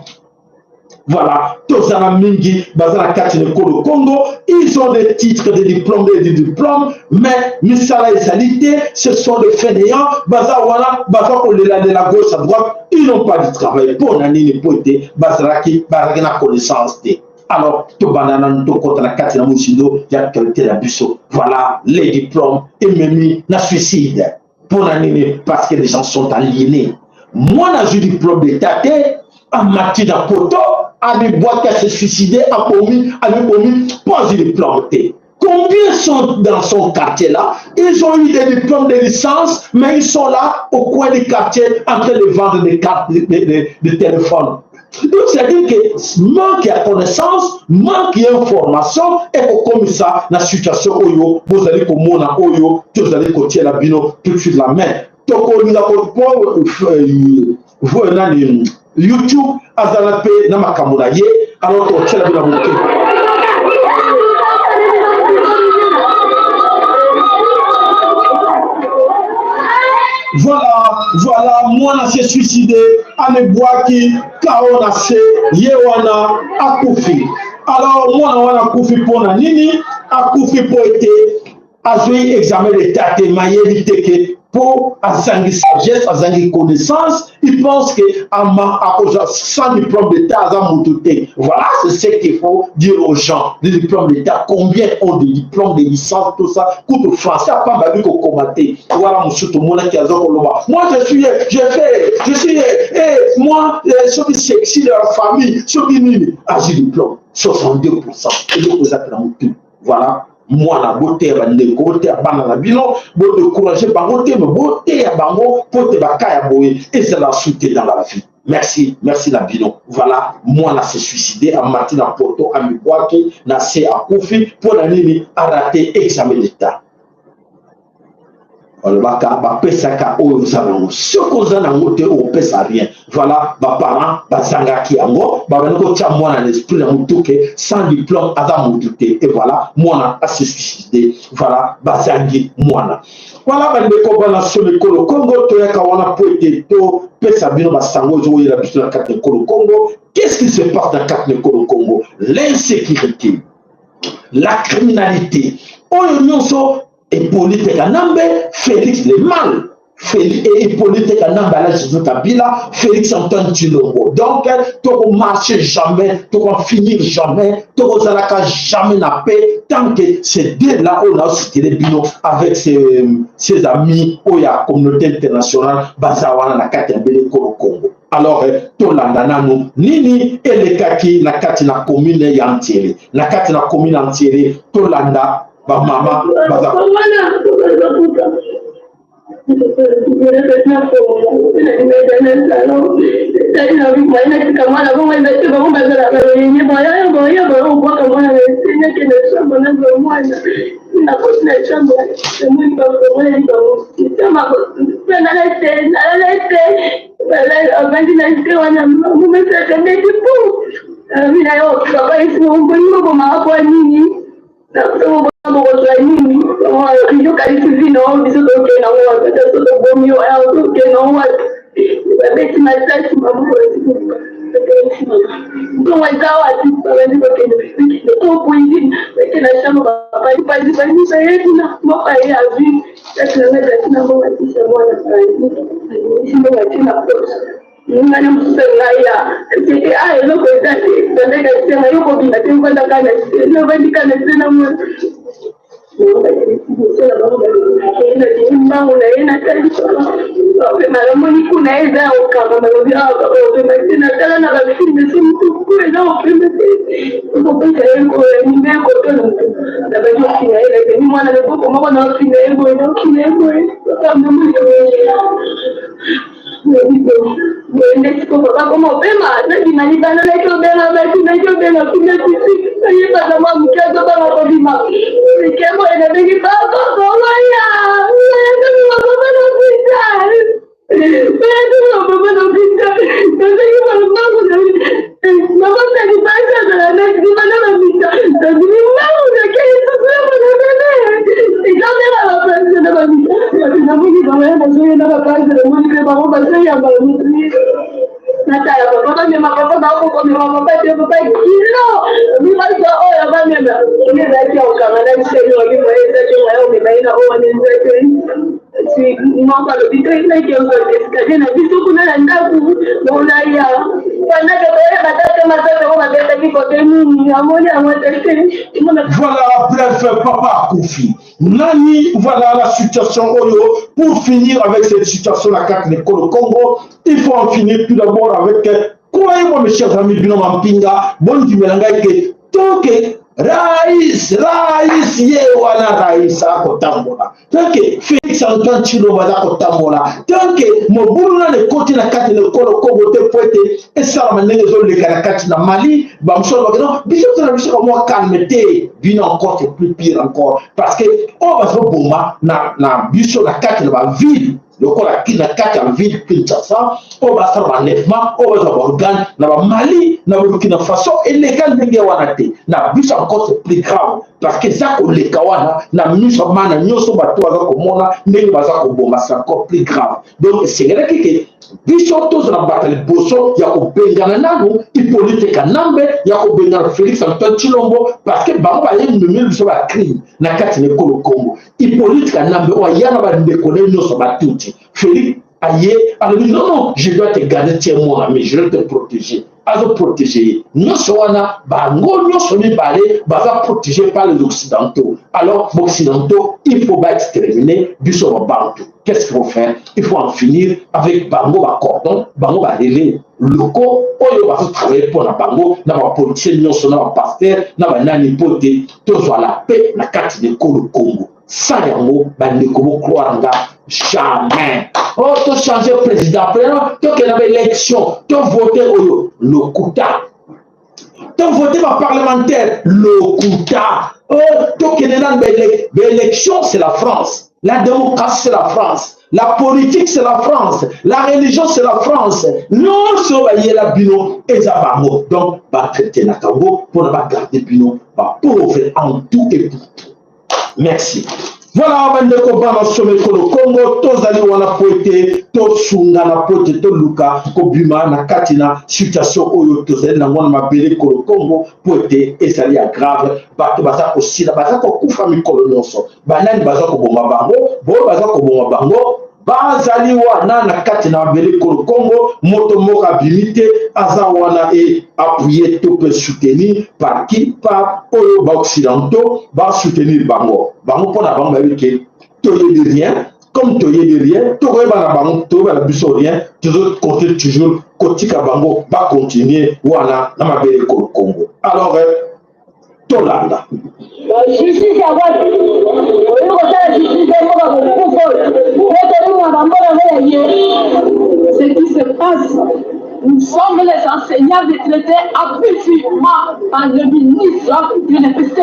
Voilà, tozala mingi, baza na kati na ekolo Congo, ils ont des titres, des diplômes, des diplômes, mais misala ezali te, ce sont des fainéants, baza wana, baza kolela gauche à droite, ils n'ont pas de travail. Mpo na nini? Mpo ete bazalaki na connaissance te. Alors, tobanda nanu, tokɔta na kati na mosindo ya actualité na biso. Voilà, les diplômes ememi na suicide. Mpo na nini? Parce que les gens sont aliénés. Mwana azwi diplôme d'état te, amati na poto, amibwaki, ase suicide, abomi, amibomi mpo azwi diplôme te. Combien sont dans son quartier là? Ils ont eu des diplômes de licence, mais ils sont là au coin du quartier en train de vendre des cartes de téléphone. Donc, c'est-à-dire que manque ya connaissance, manque ya information, ekokomisa na situation oyo bozali komona, oyo tozali kotiela bino tout de suite la main. Tokolinga po nani YouTube azala mpe na makambo na ye, alors tokotiela bino moke. Voilà, voilà, mwana se suicide, amebwaki kao na se, ye wana akufi. Alors mwana wana akufi mpo na nini? Akufi mpo ete azwi examen d'état te, mayebi te ke mpo azangi sagesse, azangi connaissance. Il pense que ama akozwa sans diplôme d'état aza motu te. Voilà, c'est ce qu'il faut dire aux gens. Des diplômes d'état, combien ont des diplômes de licence, tout ça? Kutu français apamba bi kokoma te. Wana mosusu tomonaki aza koloba: moi je suis, je fais, je suis, eh, moi soki sexy de la famille, soki nini, azwi diplôme 62, eloko eza mpe na motu. Voilà, mwana, boteya bandeko, boteya bana na bino, bodécourage bango te, mais boteya bango mpo te baka ya boye ezala su te dans la vie. Merci, merci na bino. Voilà, mwana se suicider, amati na poto, amibwaki na se, akufi. Mpo na nini? Araté examen d'État. Balobaka bapesaka oyo oza nango. Soki oza nango te, opesa rien. Voilà, baparent bazangaki yango, babandi kotia mwana na esprit na motu ke sans diplôme aza motu te. Et voilà, mwana ase suicide. Voilà, bazangi mwana. Voilà, bandeko bana solo ekolo Congo, toyaka wana po ete topesa bino basango ezokoyela biso na kati na ekolo Congo. Qu'est-ce qui se passe na kati na ekolo Congo? L'insécurité, la criminalité, oyo nyonso Hippolyte Kanambe Félix, le mal Félix et Hippolyte Kanambe ala Joseph Kabila, Félix Antoine Tshilombo. Donc tokomarche jamais, tokofinir jamais, tokozalaka jamais na paix tant que ces deux là oyo naositele bino avec ses amis oyo ya communauté internationale baza wana na kati ya mbele ekolo Congo. Alors tolanda nanu nini elekaki na kati na commune ya Ntiele, na kati na commune ya Ntiele. Tolanda bamama baza. Nakoti na chambre, namoni bafongoleli bango, nalala te, avandi na se wana, momesaka ndeti pu na yo. Papa esi mboni bobomaka kwa nini? Bokozwa nini? Yokanisi vino biso tokende yango wapi? Ata so tobomi yo, tokende yango wapi? Babeti masasi, maboko, ntongo eza wapi? Babandi kokende opoisi, bake na chambre, bapanzi bayebi na moko aye, azwi tati na ngai, tati na mbongo, atisa mwana, abimisi mbongo, atie na poche. Ngai na mosusu ngai ya seke a eloko eza te. Bandaka senga yo kobima te, ovandaka na se, novandika na se na mwana mbangu na ye. Natali opema, namoni kuna eza ya kokanga. Balobi awa papa opema te. Natala na bafilms so motuku eza opema te, okopesa ye nimbe ekotona motu. Nabandi ofina ye, napemi mwana loboko moko, na ofina ye boye, na ofina ye boye. Papa namoni boye nde siko papa koma opema. Nabima libanda, naki obenga basi, naki obenga kuna tisi, ayebaka mwa moke, azobanga kobima mike boye. Nabengi papa, komoya papa na hôpital, papa na hôpital. Nasengi balombangu, nakosaki pasi, azala na na bamita. Nabimi mbangu, nakei susu ya mwana bebe, ezobela bapasi na bamita. Namoni bango ya bazoyenda bapasi, namoni mpe bango bazoyamba motu. Natala papa, bamema papa, bakokomema papa te. Papa kilo mibasa oyo bamema ezalaki ya kokanga na bisali wabima, eza te moya omema ye na oyo wana eza te. Moko alobi te, naki escalier na biso kuna na ndako molaya pandaka toyeba tate masasi yango babetaki kote nini, amoni yango te. Voilà, bref, papa akufi nani. Voilà la situation oyo. Pour finir avec cette situation na kati na ekolo Congo, il faut en finir tout d'abord avec, croyez-moi, mes chers amis, bino mampinga, bondimela ngai ke tant que rais ye wana rais akotambola, tant que Félix Antoine Tshilombo aza kotambola, tant que mobulu nano ekoti na kati na ekolo Kongo te, po ete esalama ndenge ezoleka na kati na Mali. Bamosusu bake non, biso tona biso kamwa calme te. Bino encore, c'est plus pire encore, parce que oyo bazoboma na biso na kati na baville, lokola na kati ya ville Kinshasa, oyo basala baenlèvement, oyo bazwa baorgane na bamali, na Burkina Faso, eleka ndenge wana te. Na biso encore, c'est plus grave, parce que eza koleka wana na miso ya bana nyonso. Bato baza komona ndenge baza koboma, c'est encore plus grave. Donc esengelaki ke biso tozala bato liboso ya kobengana nanu Hippolyte Kanambe, ya kobengana Félix Antoine Tshilombo, parce que bango bayememeli biso bacrime na kati na ekolo Congo. Hippolyte Kanambe oyo aya na bandeko na ye nyonso batuti, Félix aye, alobi: "Non, non, je dois te garder, tu es mon ami, je dois te protéger." Azoprotéger ye nyonso wana. Bango nyonso mibale baza protégé par les Occidentaux. Alors Occidentaux, il faut baexterminer biso babantu. Qu'est-ce qu'il faut faire? Il faut en finir avec bango, bacordon bango, barelais locaux oyo bazotravaille mpo na bango, na bapoliticien nyonso, na bapasteur, na banani, mpo te tozwa la paix na kati na ekolo Congo. Sans yango bandeko bocroire nga jamais. Oh, tochange président, tokende na baélection, tovote oyo lokuta, tovote baparlementaire lokuta. Oh, tokende nanu baélection, c'est la France, la démocratie c'est la France, la politique c'est la France, la religion c'est la France. Nyonso bayela bino eza bango. Donc batraitenaka yango mpona bagarde bino bapauvre en tout et pour tout. Merci. Voilà, bandeko bana somekolo Kongo, tozali wana po ete tosungana, po ete toluka kobima na kati na situation oyo tozali nango na mabele kolo Kongo, po ete ezali ya grave. Bato baza kosila, baza kokufa mikolo nyonso. Banani baza koboma bango? Boyo baza koboma bango bazali wana na kati na mabele kolo Kongo. Moto moko abimi te, aza wana e appuyé to mpe soutenir par qui? Par oyo baoccidentaux basoutenir bango. Bango mpo na bango bayebi ke toyebi rien. Comme toyebi rien, tokoyeba na bango, toyeba na biso rien. Tozocontinue toujours kotika bango bacontinue wana na mabele kolo Kongo. Alors tolanda. Justice ya wapi? Oyi kosala justice ya mboka kokufa oyo po tolimwa bamboka yango ya ye. Ce qui se passe, nous sommes les enseignants retraités abusivement par le ministre de l'EPC.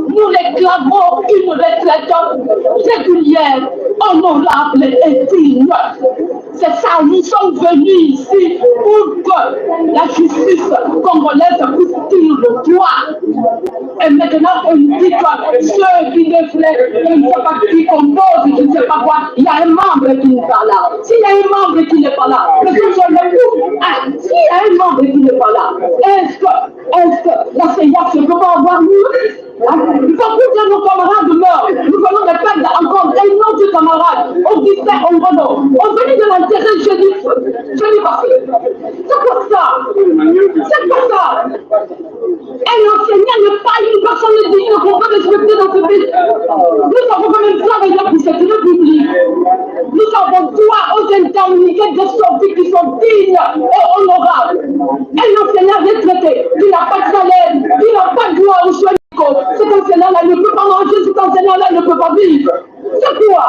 Nous réclamons une retraite régulière, honorable et digne. C'est ça, nous sommes venus ici pour que la justice congolaise puisse dire le droit. Et maintenant, on dit que ceux qui devraient, je ne sais pas qui compose, je ne sais pas quoi, il y a un membre qui n'est pas là. S'il y a un membre qui n'est pas là, mais nous sommes le ah, s'il y a un membre qui n'est pas là, est-ce que la CIAC ne peut pas avoir mieux? Il faut que nos camarades meurent. Nous venons de perdre encore un autre camarade, Augustin Ongono. On venait de l'enterrer jeudi passé. C'est quoi ça? C'est quoi ça? Un enseignant n'est pas une personne digne qu'on peut respecter dans ce pays. Nous avons quand même travaillé pour cette république. Nous avons droit aux indemnités de sortie qui sont dignes et honorables. Un enseignant retraité qui n'a pas de salaire, qui n'a pas de droit aux soins médicaux, cet enseignant-là ne peut pas manger, cet enseignant-là ne peut pas vivre. C'est quoi?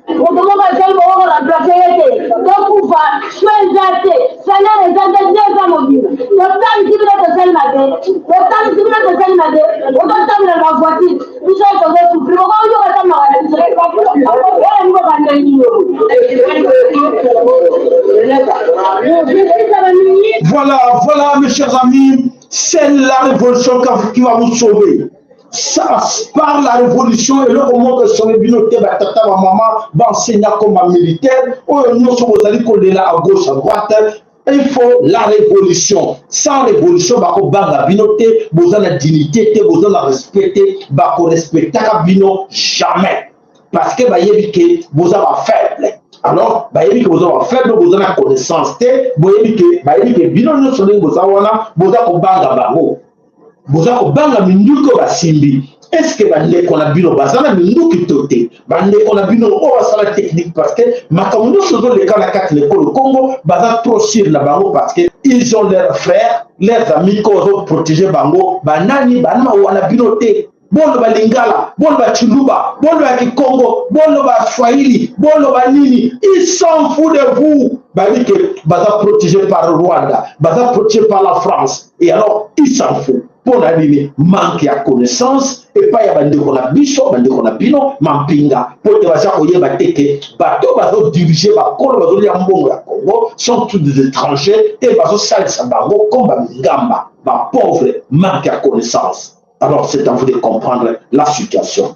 Moto moko azali bongo koremplace ye te, tokufa, soin eza te, salaire eza te, nde eza mobimba. Totalisi bino tosali mabe, totalisi bino tosali mabe, ototambola na bavoiture, biso tozosufri, okoyoka ata mawa na biso. Oyo mboka ndenge nini? Voilà, voilà, mes chers amis, c'est la révolution qui va vous sauver. Ça, par la révolution, eloko moko esauve bino te. Batata, bamama, baenseignant comme bamilitaire, oyo nyonso bozali kolela à gauche, à droite, il faut la révolution. Sans révolution, bakobanga bino te. Boza na dignité te, boza na respect te, bakorespectaka bino jamais, parce que bayebi ke boza bafaible. Alors bayebi ke boza bafaible, boza na connaissance te. Boyebi ke, bayebi ke bino nyonso ndenge boza wana, boza kobanga bango, boza kobanga minduki oyo basimbi. Est-ce bandeko na bino baza na minduki to te? Bandeko na bino oyo basala technique, parce que makambo nyonso ezoleka na kati na ekolo Congo, baza trop sûr na bango, parce que ils ont leurs frères, leurs amis ko bazoprotege bango. Banani bana wana bino te? Boloba lingala, boloba chiluba, boloba kikongo, boloba swahili, boloba nini, ils s'en foutent de vous. Bayebi ke baza protégé par Rwanda, baza protégé par la France, et alors ils s'en foutent. Mpo na nini? Manque ya connaissance epai ya bandeko na biso, bandeko na bino mampinga, mpo te baza koyeba te ke bato bazodirige bakolo, bazolia mbongo ya Congo, sont tous des étrangers et bazosalisa bango comme bamingamba, bapauvre, manque ya connaissance. Alors c'est à vous de comprendre la situation.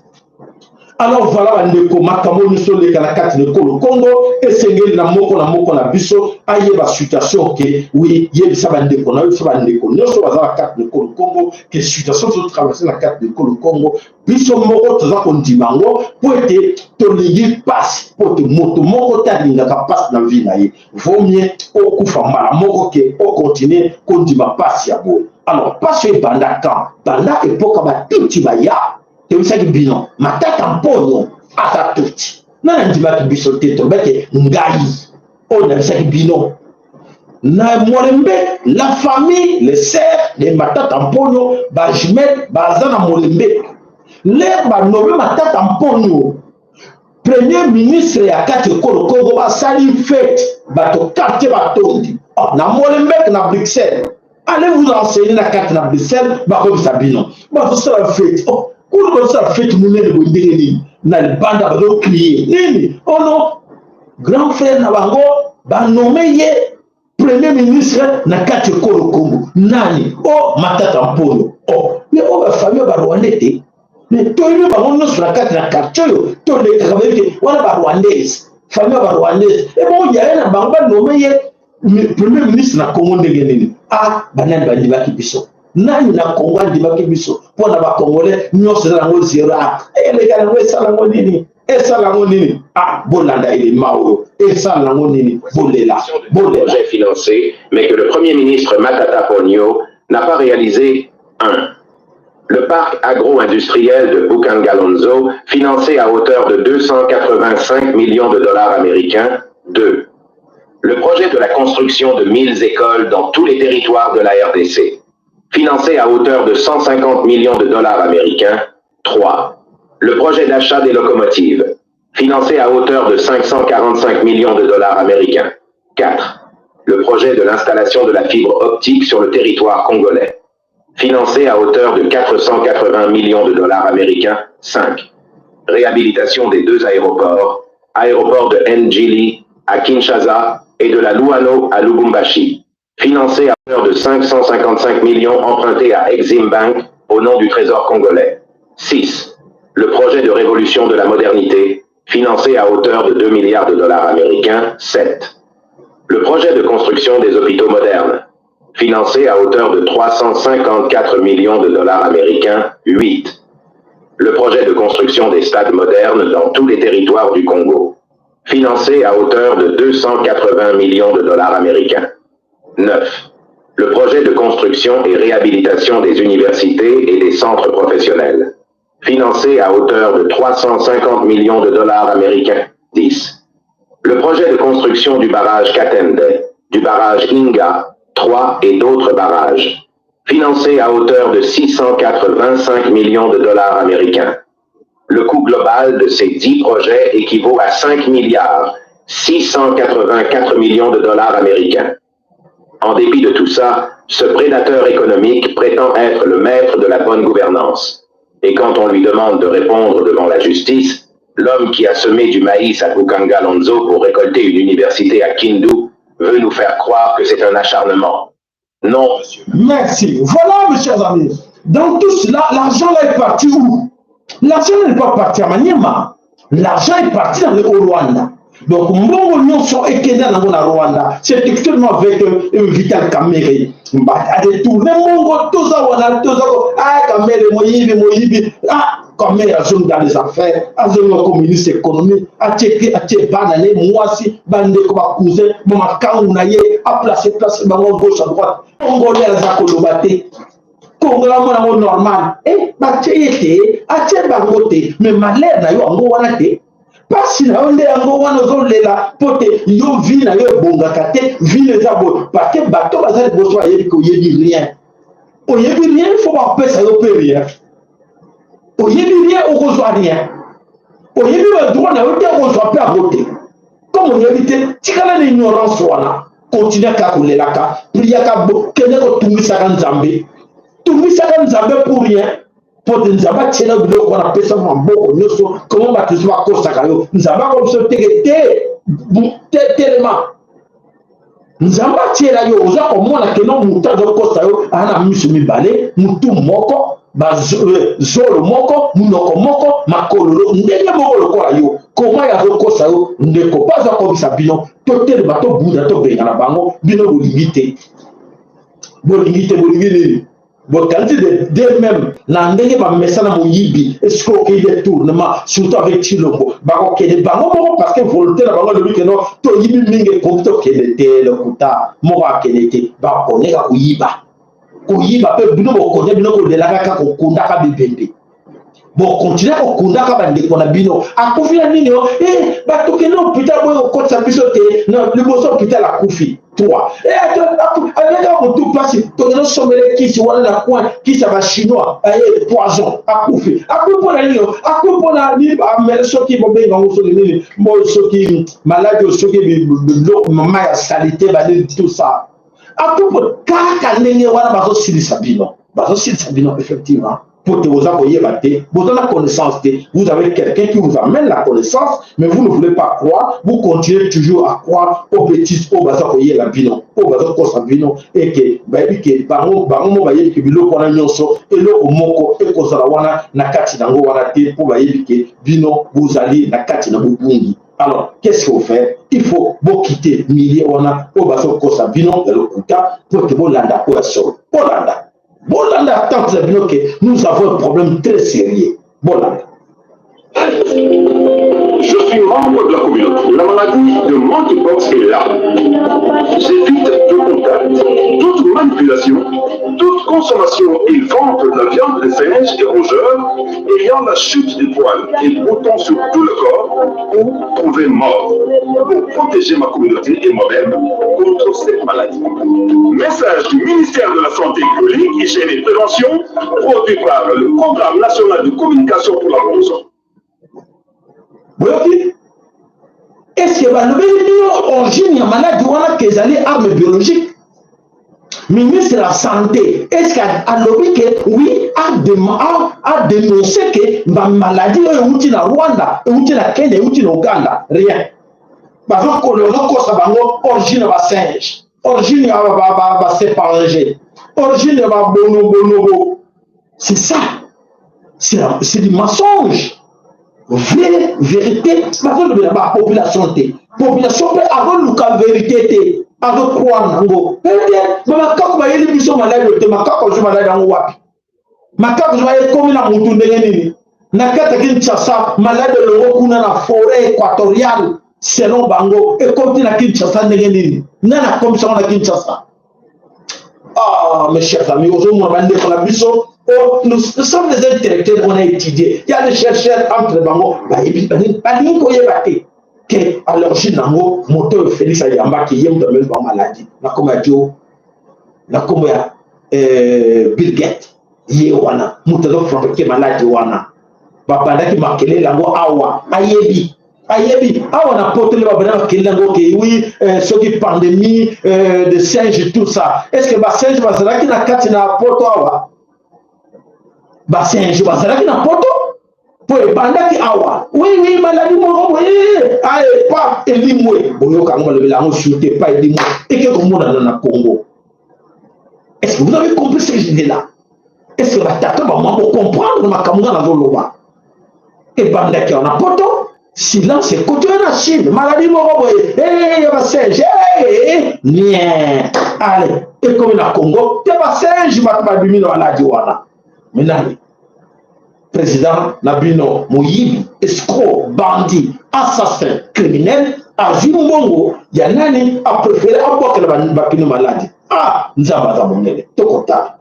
Alors voilà, bandeko, makambo nyonso oleka na kati na ekolo Congo, esengeli na moko na moko na biso ayeba situation ke oui. Yebisa bandeko na yebisa bandeko nyonso baza na kati na ekolo Congo ke situation tozotraverse na kati na ekolo Congo, biso moko toza kondima yango, mpo ete tolingi mpasi, mpo ete moto moko te alingaka mpasi na vie na ye. Vaut mieux okufa mbala moko ke okontinue kondima mpasi ya boye. Alors mpasi oyo ebanda quand? Banda epoka batuti baya. Toyebisaki bino Matata Mponyo aza tuti. Nani andimaki biso te? Tolobaki ngai oyo nayebisaki bino na Molembe, la famille, les sœurs de Matata Mponyo, bajumelle baza na Molembe. L'heure banommer Matata Mponyo premier ministre ya kati ekolo Congo, basali fête, bato quartier batondi. Oh, na Molenbeek na Bruxelles, allez vous enseigner na kati na Bruxelles, bakobisa bino bazosala fête. Oh, kuna bazosala fête monene boye ndenge nini? Na libanda bazocrier nini? Oh non, grand frère na bango banommer ye premier ministre na kati ekolo Congo. Nani? O oh, Matata Mponyo. Oh, mais oyo bafamille barwandais te? Mais toyebi bango nyonso na kati na quartier oyo tolekaka, bayebi te wana barwandaise, famille ya barwandaise. Ebongo yaya na bango banommer ye premier ministre na Congo ndenge nini? Ah, banani bandimaki biso? Nani na Congo andimaki biso? Mpo na bacongolais nyonso eza yango zero. Ah, eleka yango, esala yango nini? Esala yango nini? Ah, bolanda elema oyo, esala yango nini? Bolela, bolela. Projet financé, mais que le Premier ministre Matata Ponyo n'a pas réalisé. 1. Le parc agro-industriel de Bukangalonzo, financé à hauteur de 285 millions de dollars américains. 2. Le projet de la construction de 1000 écoles dans tous les territoires de la RDC, financé à hauteur de 150 millions de dollars américains. 3. Le projet d'achat des locomotives, financé à hauteur de 545 millions de dollars américains. 4. Le projet de l'installation de la fibre optique sur le territoire congolais, financé à hauteur de 480 millions de dollars américains. 5. Réhabilitation des deux aéroports, aéroport de Ndjili à Kinshasa et de la Luano à Lubumbashi, financé à hauteur de 555 millions empruntés à Exim Bank au nom du Trésor congolais. 6. Le projet de révolution de la modernité, financé à hauteur de 2 milliards de dollars américains. 7. Le projet de construction des hôpitaux modernes, financé à hauteur de 354 millions de dollars américains. 8. Le projet de construction des stades modernes dans tous les territoires du Congo, financé à hauteur de 280 millions de dollars américains. 9. Le projet de construction et réhabilitation des universités et des centres professionnels, financé à hauteur de 350 millions de dollars américains. 10. Le projet de construction du barrage Katende, du barrage Inga 3 et d'autres barrages, financé à hauteur de 685 millions de dollars américains. Le coût global de ces 10 projets équivaut à 5 milliards 684 millions de dollars américains. En dépit de tout ça, ce prédateur économique prétend être le maître de la bonne gouvernance. Et quand on lui demande de répondre devant la justice, l'homme qui a semé du maïs à Bukanga Lonzo pour récolter une université à Kindu veut nous faire croire que c'est un acharnement. Non, monsieur. Merci. Voilà, mes chers amis. Dans tout cela, l'argent là est parti où? L'argent n'est pas parti à Maniema. L'argent est parti dans le Rwanda. Donc, mbongo nyonso ekende nango na Rwanda. C'est extrêmement avec Vital Kamerhe. Adétourné mbongo, toza wana, toza ah, Kamerhe, moyibi, moyibi. Ah, Kamerhe azongi dans les affaires, azongi comme ministre économie, atie atie bana ne mwasi, bandeko, bacousin, bamakangu na ye, aplace place bango gauche à droite. Congolais aza koloba te. Congolais amona yango normal. Eh, batie ye te, atie bango te, mais malheur na yo yango wana te. Mpasi na yo nde yango wana ozolela mpo te yo vie na yo ebongaka te, vie eza boye parce que bato baza liboso bayebi ke oyebi rien. Oyebi rien, faut bapesa yo mpe rien. Oyebi rien, okozwa rien. Oyebi badroit na yo te, okozwa mpe yango te. Comme oyebi te, tikala na ignorance wana, continue kaka kolelaka, priaka, kende kotungisaka Nzambe, tungisaka Nzambe pour rien, mpo te Nzambe atiela biloko wana, apesa maboko nyonso. Komo bato nyonso bakosaka yo, Nzambe ako biso teke te, telema. Nzambe atiela yo, oza komona keno motu azokosa yo, aa na miso mibale, motu moko, zolo moko, monoko moko, makolo ndenge moko lokola yo. Koma ye azokosa yo, ndeko mpo aza kobisa bino. Totelema, tobunda, tobengana bango. Bino bolingi te, bolingi te, bolingi nini? Bokanisi de même na ndenge bamesana moyibi, escroquerie, détournement, surtout avec Tshilombo. Bakokende bango moko parce que volonté na bango elobi keno toyibi mingi, ekoki tokende te. Lokuta moko, akende te, bakoneka koyiba, koyiba mpe bino bokonde, bino kolelaka kaka, kokundaka bibembe, bokontinue kokundaka bandeko na bino. Akufi na nini? O eh, bato kende hôpital boye, kokotisa biso te na liboso hôpital, akufi. 3 aleka motu mpasi, tokende osomela kisi wana na coin, kisi ya bachinois, aye poison, akufi. Akufi mpo na nini? Akufi mpo na amele soki bobenga yango soki nini, mo soki maladi oyo, soki biloko mama ya salite, banini, tout ça. Akufi kaka ndenge wana. Bazosilisa bino, bazosilisa bino effectivement, po te boza koyeba te, boza na connaissance te. Vous avez quelqu'un qui vous amène la connaissance, mais vous ne voulez pas croire. Vous continuez toujours à croire aux bêtises oyo baza koyela bino, oyo bazokosa bino, eke bayebi ke bango bango mo bayebi ke biloko wana nyonso, eloko moko ekozala wana na kati nango wana te, mpo bayebi ke bino bozali na kati na bobungi. Alors, qu'est-ce qu'il faut faire? Il faut bokite milieu wana oyo bazokosa bino ya lokuta, mpo ete bolanda oyo ya solo. Bolanda, bolanda attente na bino ke nous avons un problème très sérieux. Bolanda. Je suis membre de la communauté. La maladie de monkeypox est là. J'évite tout contact, toute manipulation, toute consommation et vente de la viande de singes et rongeurs ayant la chute des poils et boutons sur tout le corps ou trouvé mort pour protéger ma communauté et moi-même contre cette maladie. Message du ministère de la Santé publique, Hygiène et Prévention, produit par le Programme national de communication pour la promotion. Boyoki, est-ce que balobeli bino origine ya maladi wana ke ezali arme biologique? Ministre ya santé, est ce que alobi ke oui, adénonce ke bamaladi oyo euti na Rwanda, euti na Kenya, euti na Uganda? Rien. Bazokosa bango origine ya basinge, origine ya bachimpanzé, origine ya babonobonobo. C'est ça, c'est du mensonge. Vraie vérité bazolobela bapopulation te. Population mpe azoluka vérité te, azocroire nango pete. Bamakako bayeli biso maladi oyo te. Makako azwi maladi yango wapi? Makako zwa ekomi na mutu ndenge nini na kati ya Kinshasa? Maladi elongo kuna na forêt équatoriale selon bango, ekomi na Kinshasa ndenge nini? Nani akomisa ngo na Kinshasa? Ah, mes chers amis, ozomona bandeko na biso, oh, nous, nous sommes des intellectuels, on a étudié. Il y a des chercheurs entre bango, bayebi, balingi koyeba te ke à l'origine nango, moto oyo Félix ayambaki, ye moto ameli bango maladi na kombo ya Joe, na kombo ya Bill Gates. Ye wana moto azofabriquer maladi wana. Babandaki makelele yango awa, ayebi, ayebi awa na poto nde babanda makelele yango ke oui, soki pandémie de singe, tout ça. Est ce que basinge bazalaki na kati na poto awa? Basinge bazalaki na poto mpo ebandaki awa? Oui, maladi moko boye aye pa elimwe, boyoka yango, balobela yango surte pa elimwe, eke komonana na Congo. Est ce que vous avez compris ce que je dis là? Est ce que batata bamama bocomprendre makambo nga nazoloba? Ebandaki awa na poto, silence ekoti oyo na Chine, maladi moko boye ya basinge nie, ale ekomi na Congo te, basinge bato babimi na maladi wana. Menani président na bino, moyibi, escroc, bandit, assassin, criminel, azwi mbongo ya nani, apréféré abwakela bapino maladi. Ah, Nzambe aza monene, tokotala.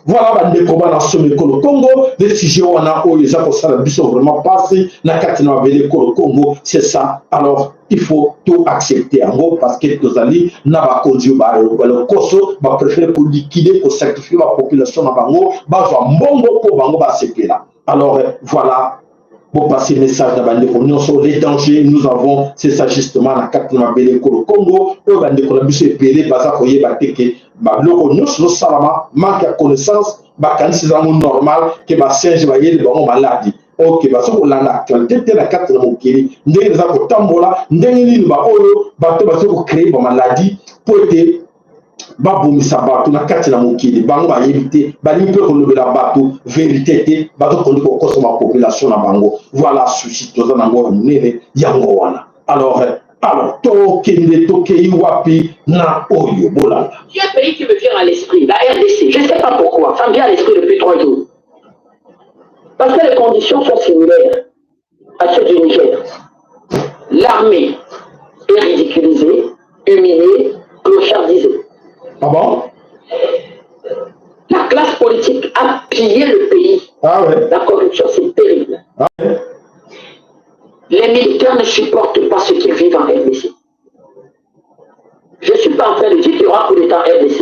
Voilà, bandeko bana somi ekolo Congo, le sujet wana oyo eza kosala biso vraiment mpasi na kati na mabele ekolo Congo, c'est ça. Alors il faut to accepter yango, parce que tozali na bakonzi oyo balokoso, bapréféré koliquider, kosacrifier bapopulation na bango, bazwa mbongo mpo bango basepela. Alors voilà, bopasser message na bandeko nyonso. Les dangers nous avons, c'est ça justement, na kati na mabele ekolo Congo oyo, bandeko na biso ebele baza koyeba te ke babiloko nyonso ezosalama, manque ya connaissance. Bakanisi ezango normal ke basinge bayeli bango maladi. Ok, baza kolanda actualité te na kati na mokili, ndenge eza kotambola, ndenge nini baoyo bato baza kocréer bamaladi mpo ete babomisa bato na kati na mokili. Bango bayebi te, balingi mpe kolobela bato vérité te, bazokondi kokosa bapopulation na bango. Voilà, souci toza nango ya monene yango wana. Alors tokende, tokei wapi na oyo? Bolanda. Il y a un pays qui me vient à l'esprit, la RDC. Je ne sais pas pourquoi, ça me vient à l'esprit depuis 3 jours. Parce que les conditions sont similaires à celles du Niger. L'armée est ridiculisée, humiliée, clochardisée. Ah bon? La classe politique a pillé le pays. Ah ouais. La corruption, c'est terrible. Ah ouais. Les militaires ne supportent pas ce qu'ils vivent en RDC. Je ne suis pas en train de dire qu'il y aura coup d'État en RDC.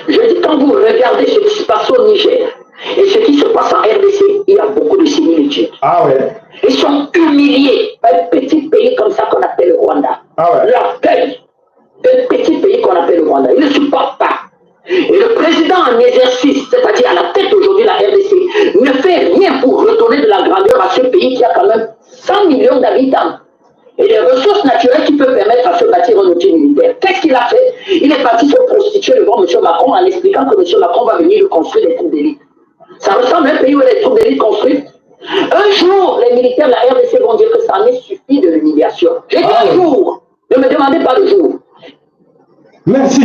Je dis quand vous regardez ce qui se passe au Niger et ce qui se passe en RDC, il y a beaucoup de similitudes. Ah ouais. Ils sont humiliés par un petit pays comme ça qu'on appelle le Rwanda. Ah ouais. L'orgueil d'un petit pays qu'on appelle le Rwanda. Ils ne supportent pas. Et le président en exercice, c'est-à-dire à la tête aujourd'hui de la RDC, ne fait rien pour redonner de la grandeur à ce pays qui a quand même 100 millions d'habitants et les ressources naturelles qui peuvent permettre à se bâtir un outil militaire. Qu'est-ce qu'il a fait? Il est parti se prostituer devant M. Macron en expliquant que M. Macron va venir lui construire des troupes d'élite. Ça ressemble à un pays où les troupes d'élite construites. Un jour, les militaires de la RDC vont dire que ça en est suffi de l'humiliation. J'ai dit un jour. Ne me demandez pas le jour. Merci.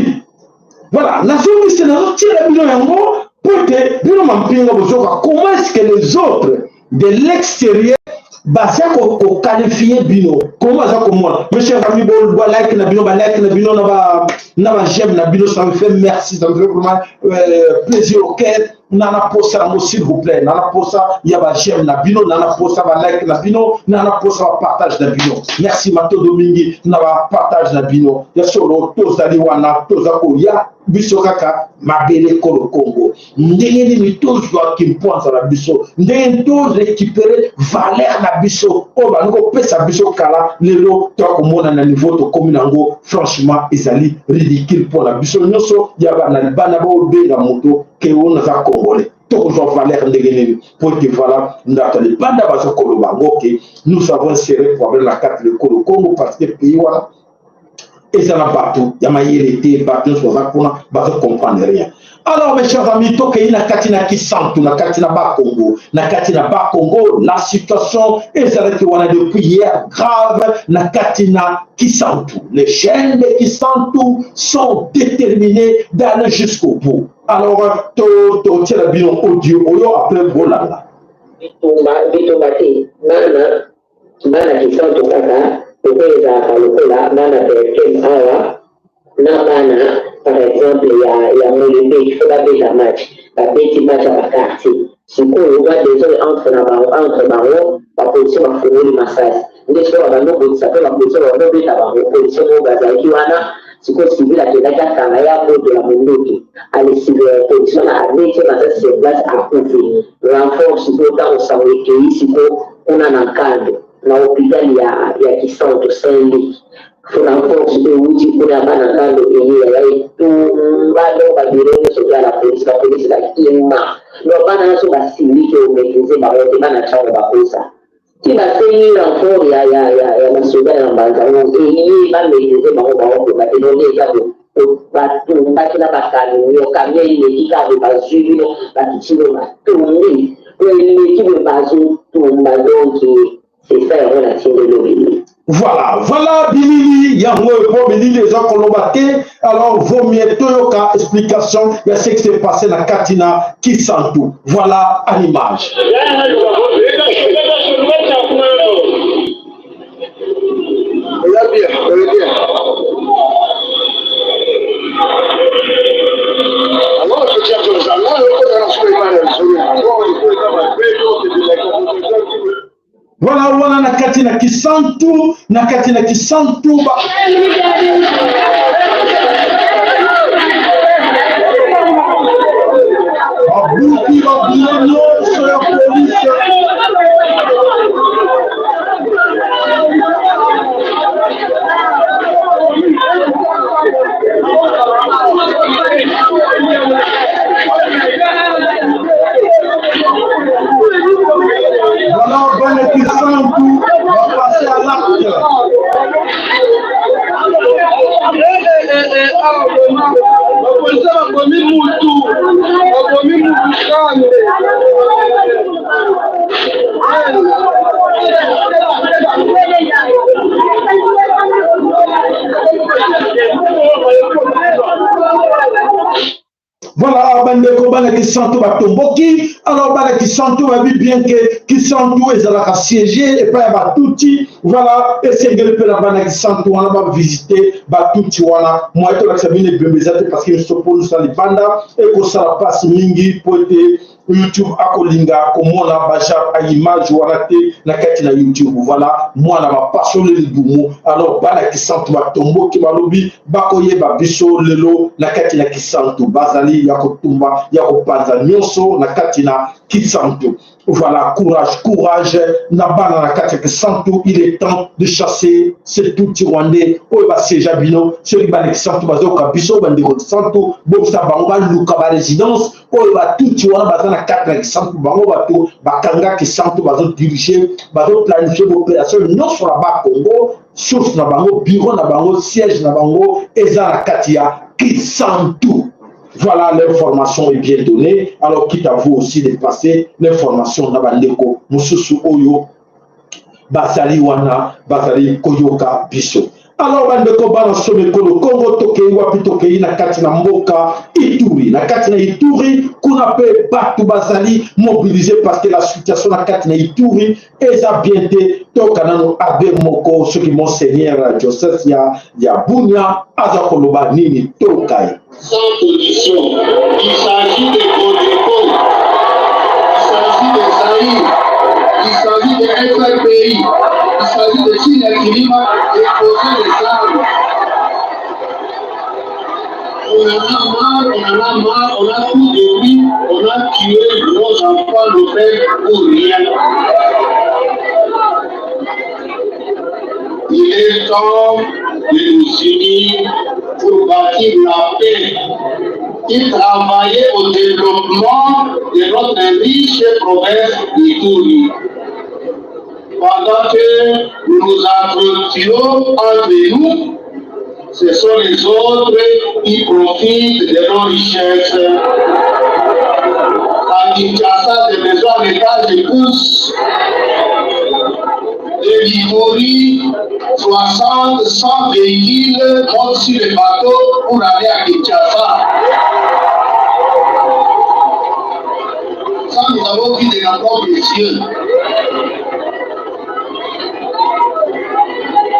Voilà, nazongisi nazotiela bino yango mpo ete bino mampinga bozoka comment est-ce que les autres de l'extérieur baza koqualifie bino comment baza komona. Mes chers amis, balike na bino, balike na bino, na baj'aime na bino, ça me fait merci, ça me fait vraiment plaisir au cœur. Nana posa yango, s'il vous plaît, nana posa ya baj'aime na bino, nana posa balike na bino, nana posa bapartage na bino. Merci, matondo mingi na bapartage na bino. Ya solo, tozali wana, toza koya biso kaka mabele kolo Kongo. Ndenge nini tozwaki mpwanza na biso, ndenge torécupérer valeur na biso oyo bandi kopesa biso kala, lelo toakomona na niveau tokómi nango, franchement ezali ridicule mpona biso nyonso ya bana libanda. Baobenga moto ke oyo naza Congolais, tokozwa valeur ndenge nini? Po ete voilà, ndato ya libanda baza koloba yango ke nous avons un sérieux problème na kati lekolo Congo, parce que pays wana eza na bato ya mayele te, bato nyonso baza kuna baza comprendre rien. Alors, mes chers amis, tokei na kati na Kisantu, na kati na Bakongo. Na kati na Bakongo, la situation ezalaki wana depuis hier grave na kati na Kisantu. Les jeunes de Kisantu sont déterminés d'aller jusqu'au bout. Alors totiela bino audio oyo, après bolanda. Bitumba, bitumba te. Bana, bana Kisantu kaka lokola ezalaka lokola bana Berkem awa na bana, par exemple, ya Molembe, il faut babeta match. Babeti match ya baquartier. Sikoyo ba désordre entre na bango, entre bango, bapolisier bafungoli masasi. Nde sikoyo babandi obotisa mpe bapolisier babandi obeta bango. Policier moko bazalaki wana, sikoyo civil akendaki akanga ye, abotola mondoki. Ale, policier wana abeti ye masasi sur place, akufi. Renfort sikoyo, ntango sango ekei sikoyo kuna na Nkando, na hôpital ya Kisantu Saint-Luc, renfort sikoyo ewuti kuna ya bana Nkando, eye ya etumba. Donc babureau nyonso ya la police, bapolisi bakima. Donc bana nyonso basiliki, omaîtrise bango te. Bana ntango bakosa ti basengi renfort ya basoda ya Mbanza ngo eye bamaîtrise bango, baokoka te. Donc eza batumbaki na bacamion. Camion eleki kaka, bazwi bino, bakiti bino, batumbi po eleki boye, bazotumba. Donc c'est ça, yango natindeli obeli. Voilà, voilà bilili yango po bilili eza koloba te. Alors vaut mieux toyoka explication ya ce qui s'est passé na kati na Kisantu. Voilà en image. Bien, bien. Alors, je tiens que Voilà, wana na kati na Kisantu, na kati na Kisantu ba babuki babureau nyonso ya polise. Voilà, bana Kisantu va passer à l'acte. Bapolisi babomi mutu, babomi mutu kambe. Voilà, bandeko, bana Kisantu batomboki. Alors bana Kisantu babi bien ke Kisantu ezalaka siège epai ya Batuti. Voilà, esengeli mpe na bana Kisantu wana bavisite Batuti wana. Moye tolakisa bino ebembe eza te, parce que biso mpo tosala libanda ekosala mpasi mingi po ete YouTube akolinga komona bagenre ya image wana te na kati na YouTube. Voilà, mwana bapasoli libumu. Alors bana Kisantu batomboki, balobi bakoyeba biso lelo na kati na Kisantu, bazali ya kotumba ya kopanza nyonso na kati na Kisantu. Voilà, courage, courage na bana na kati ya Kisantu. Il est temps de chasser ces tutsi rwandais oyo basieja bino. Soki bana Kisantu bazoyoka biso, bandeko Kisantu, bobisa bango baluka ba résidence oyo batutsi wana baza na kati na Kisantu. Bango bato bakanga Kisantu, bazodirige, bazoplanifie baopération nyonso na Bakongo. Source na bango, bureau na bango, siège na bango eza na kati ya Kisantu. Voilà, l'information est bien donnée. Alors, quitte à vous aussi de passer l'information na bandeko mosusu oyo bazali wana, bazali koyoka biso. Alors bandeko bana somekolo Kongo, tokei wapi? Tokei na kati na mboka Ituri. Na kati na Ituri kuna mpe bato bazali mobilisé parce que la situation na kati na Ituri eza bien te. Toyoka nano abbé moko, soki monseigneur Joseph ya Bunia, aza koloba nini. Toyoka ye. Sans condition. Il s'agit de Codeco, il s'agit de Zaïre, il s'agit de FRPI, il s'agit de Chine Kilima et poser les armes. On en a marre, on en a marre, on a tout détruit, on a tué nos enfants, nos pères pour rien. Il est temps de nous unir pour bâtir la paix et travailler au développement de notre riche province d'Ituri. Pendant que nous nous entretuons entre nous, ce sont les autres qui profitent de nos richesses. À Kinshasa, des maisons à l'étage poussent. De l'Ituri, 60, 100 véhicules montent sur les bateaux pour aller à Kinshasa. Ça, nous avons vu de nos propres yeux.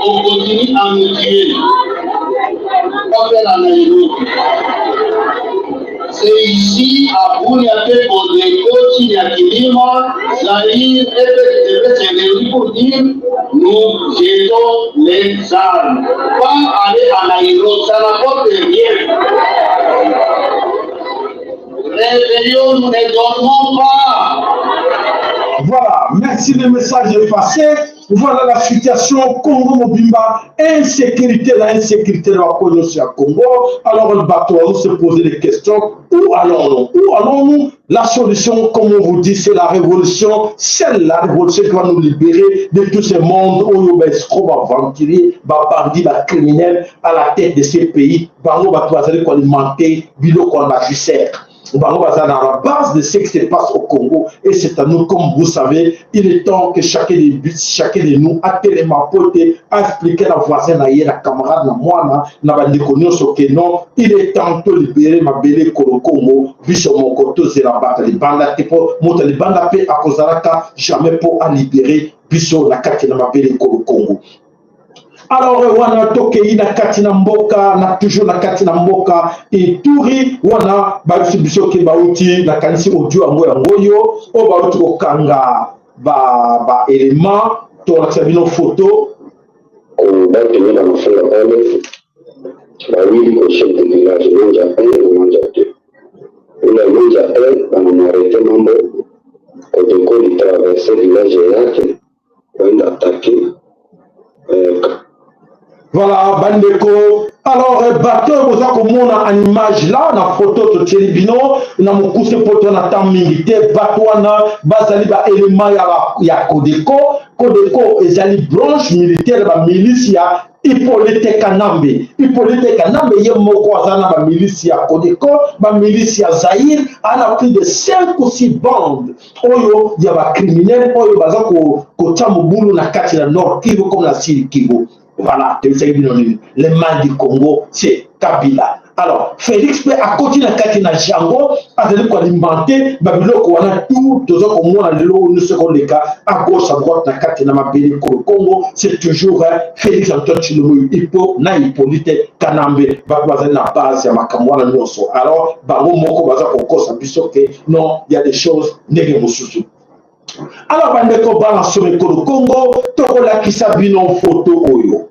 On continue à nous tuer. Pas faire à Nairobi. C'est ici, à Bunia, Codeco, Chine Kilima, Zaïre, et devrait se pour dire: nous jetons les armes. Pas aller à Nairobi, ça n'apporte rien. Réveillons-nous, ne dormons pas. Voilà, merci, le message est passé. Voilà la situation Congo mobimba, insécurité, la insécurité de la ya Congo. Alors le bateau se poser des questions. Où allons-nous? Où allons-nous? La solution, comme on vous dit, c'est la révolution. C'est la révolution qui va nous libérer de tout ce monde où il y a escrocs, aventuriers, bandits, criminels à la tête de ces pays. Bango bato bazali koalimenter biloko ya magicère. Bango baza dans la base de ce qui se passe au Congo et c'est à nous. Comme vous savez, il est temps que chacun de nous atelema po ete aexpliquer na voisin na ye, na camarade, na mwana, na bandeko nyonso ke non, il est temps tolibérer mabele ekolo Congo biso moko. Tozela bato libanda te, mpo moto ya libanda mpe akozalaka jamais mpo alibérer biso na kati na mabele ekolo Congo. Alors wana tokei na kati na mboka na toujours na kati na mboka Ituri. Wana bayebisi biso ke bauti, nakanisi audio yango oyo bauti kokanga ba élément. Tolakisa bino photo. Batu banafunga pale bawili kwa chef de village Lunja 1 na Lunja 2. Ule Lunja 1 banamwarete mambo Codeco litraverse village yake kwenda attaquer Voilà bandeko, alors bato oyo boza komona en image là na photo totieli bino na mokuse po to na temps mingi te, bato wana bazali baélément ya Codeco. Codeco ezali branche militaire, bamilice ya Hippolyte Kanambe. Hippolyte Kanambe ye moko aza na bamilice ya Codeco, bamilice ya Zaire, ana plus de 5 ou 6 bandes oyo ya bacriminel oyo baza kotia mobulu na kati na Nord Kivu comme na Sud Kivu. Voilà, toyebisaki bino nini? Le mal du Congo, c'est Kabila. Alors Felix mpe akoti na kati na jango, azali koalimente babiloko wana tout toza komona lelo oyo nyonso ekoleka à gauche à droite na kati na mabele kolo Congo. C'est toujours Félix Antoine Tshilombo Hippo na Hippolyte Kanambe, bato bazali na base ya makambo wana nyonso. Alors bango moko baza kokosa biso ke non, ya des choses ndenge mosusu. Alors bandeko bana solo ekolo Congo, tokolakisa bino foto oyo.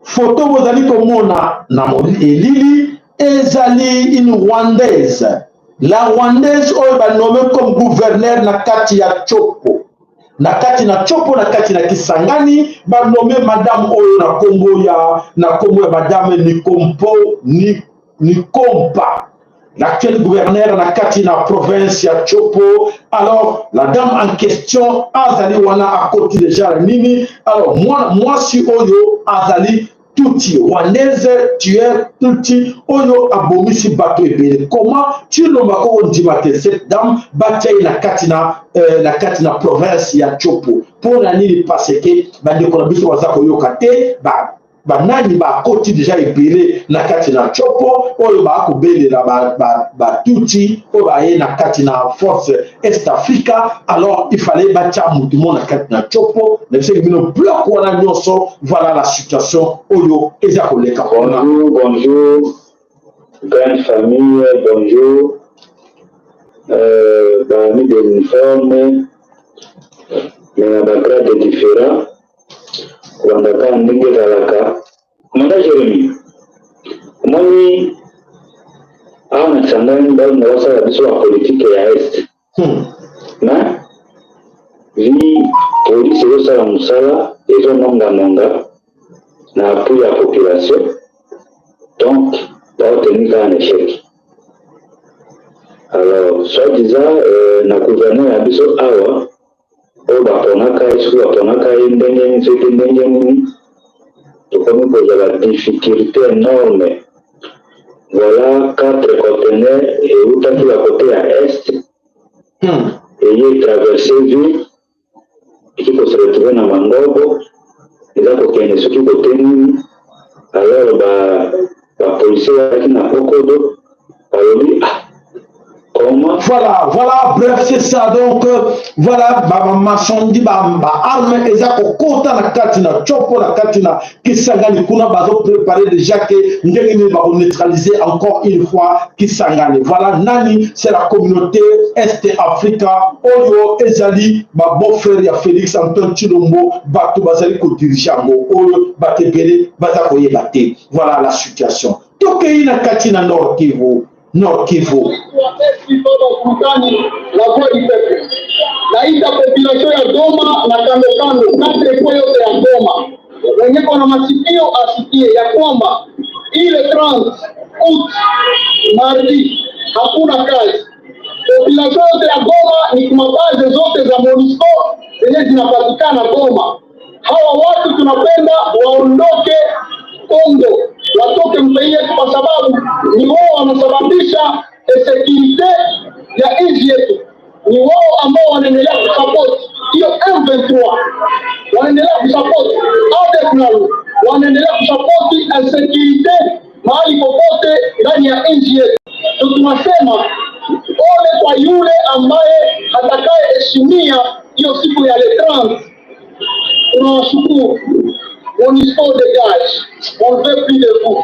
Foto bozali komona na elili ezali une Rwandaise, la Rwandaise oyo banome comme gouverneur na kati ya Tshopo, na kati na Tshopo, na kati na Kisangani. Banome madame oyo na kombo ya madame Nikompo Nikompa, l'actuel gouverneur na kati na province ya Tshopo. Alors la dame en question azali wana, akoti déjà nini. Alors mwana mwasi oyo azali Tutsi rwandaise, tueur Tutsi oyo abomisi bato ebele. Comment Tshilombo akokondima te cette dame batia ye na kati na province ya Tshopo? Mpo na nini? Parce que bandeko na biso baza koyoka te. Ba banani bakoti déjà ebele na kati na Tshopo oyo bakobelela Batutsi oyo baye na kati na force Est Africa. Alors il fallait batia mutu mo na kati na Tshopo na biso bino bloc wana nyonso. Voilà la situation oyo eza koleka. Bonjour, bonjour, grande famille, bonjour, parmi des uniformes, mais na bagrade différent, kobanda kaka ndenge ezalaka. Komanda Jérémi, omoni awa na Kisangani balinga basala biso bapolitike ya Est. Mais vi polise ezosala mosala, ezononganonga na appui ya population, donc baoteni kaka na échec. Alors soi-disant na gouverneur ya biso awa oyo baponaka ye, soki baponaka ye ndenge nini, soki ndenge nini, tokomi kozwa badifficulté énorme. Voilà, quatre conteneurs eutaki bakote ya Est, eye traverse ville, eki kose retrouve na Mangobo, eza kokende soki kote nini. Alors bapolisier bazalaki na Kokodo, balobi: "Ah, comment?" Voilà, bref, c'est ça. Donc, voilà, ba marchandise, ba arme, eza kokota na kati na Tshopo, na kati na Kisangani kuna, bazo préparer déjà que ndenge nini bako neutraliser encore une fois Kisangani. Voilà, nani? C'est la communauté Est Africa oyo ezali ba beau-frère ya Félix Antoine Tshilombo, bato bazali kodiriger yango oyo bato ebele baza koyeba te. Voilà la situation. Tokei na kati na Nord Kivu, Nord Kivu. La voix du peuple. Naita population ya Goma na kando kando, quatre coins yote ya Goma, mwenye kona masikio asikie ya kwamba ile 30 août, mardi, hakuna kazi. Population yote ya Goma ni kumabaze zote za MONUSCO zenye zinapatikana Goma. Hawa watu tunapenda waondoke Kongo, watoke mpei yetu, kwa sababu ni wao wanasababisha insécurité ya nchi yetu. Ni wao ambao wanaendelea kusapoti hiyo M23, wanaendelea kusapoti ADF NALU, wanaendelea kusapoti insécurité mahali popote ndani ya nchi yetu. Tunasema ole kwa yule ambaye atakayeheshimia hiyo siku ya le 30. Tunawashukuru. MONUSCO dégage, on ne veut plus de vous.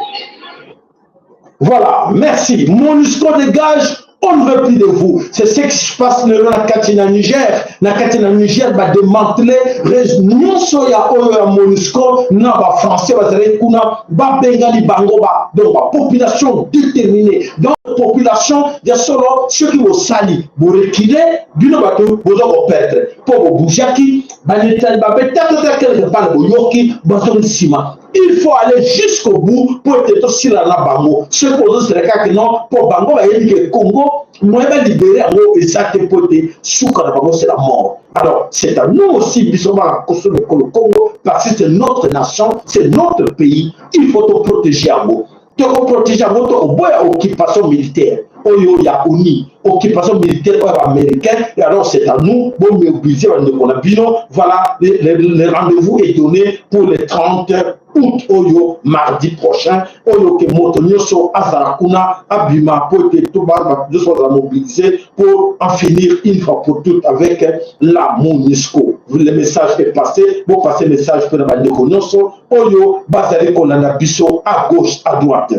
Voilà, merci. MONUSCO dégage, on ne veut plus de vous. C'est ce qui se passe lelo na kati na Niger. Na kati na Niger, ba démanteler nyonso ya oyo ya MONUSCO na ba Français bazali kuna, babengani bango ba donc ba population déterminée. Donc population ya solo, soki bosali borekile, bino bato boza koperdre mpo bobougeaki, banetali babetaka quelque part, boyoki bazongi nsima. Il faut aller jusqu'au bout po ete tosila na bango. Soki ozosela kaka non, mpo bango bayebi ke Congo moyen balibérer yango eza te, mpo ete suka na bango, c'est la mort. Alors c'est à nous aussi, biso bana koso lokolo Congo, parce que c'est notre nation, c'est notre pays, il faut toprotéger yango. Tokoprotéger yango, tokoboya occupation militaire oyo ya ONU, occupation militaire oyo ya baaméricain. Et alors c'est à nous, bomobiliser bandeko na bino. Voilà, le rendez-vous est donné pour le 30 août. août oyo, mardi prochain oyo, ke moto nyonso azala kuna, abima mpo ete to bato nyonso bazala mobilisé pour en finir une fois pour toutes avec la MONUSCO. Le message est passé, bopase message mpe na bandeko nyonso oyo bazali kolanda biso à gauche, à droite.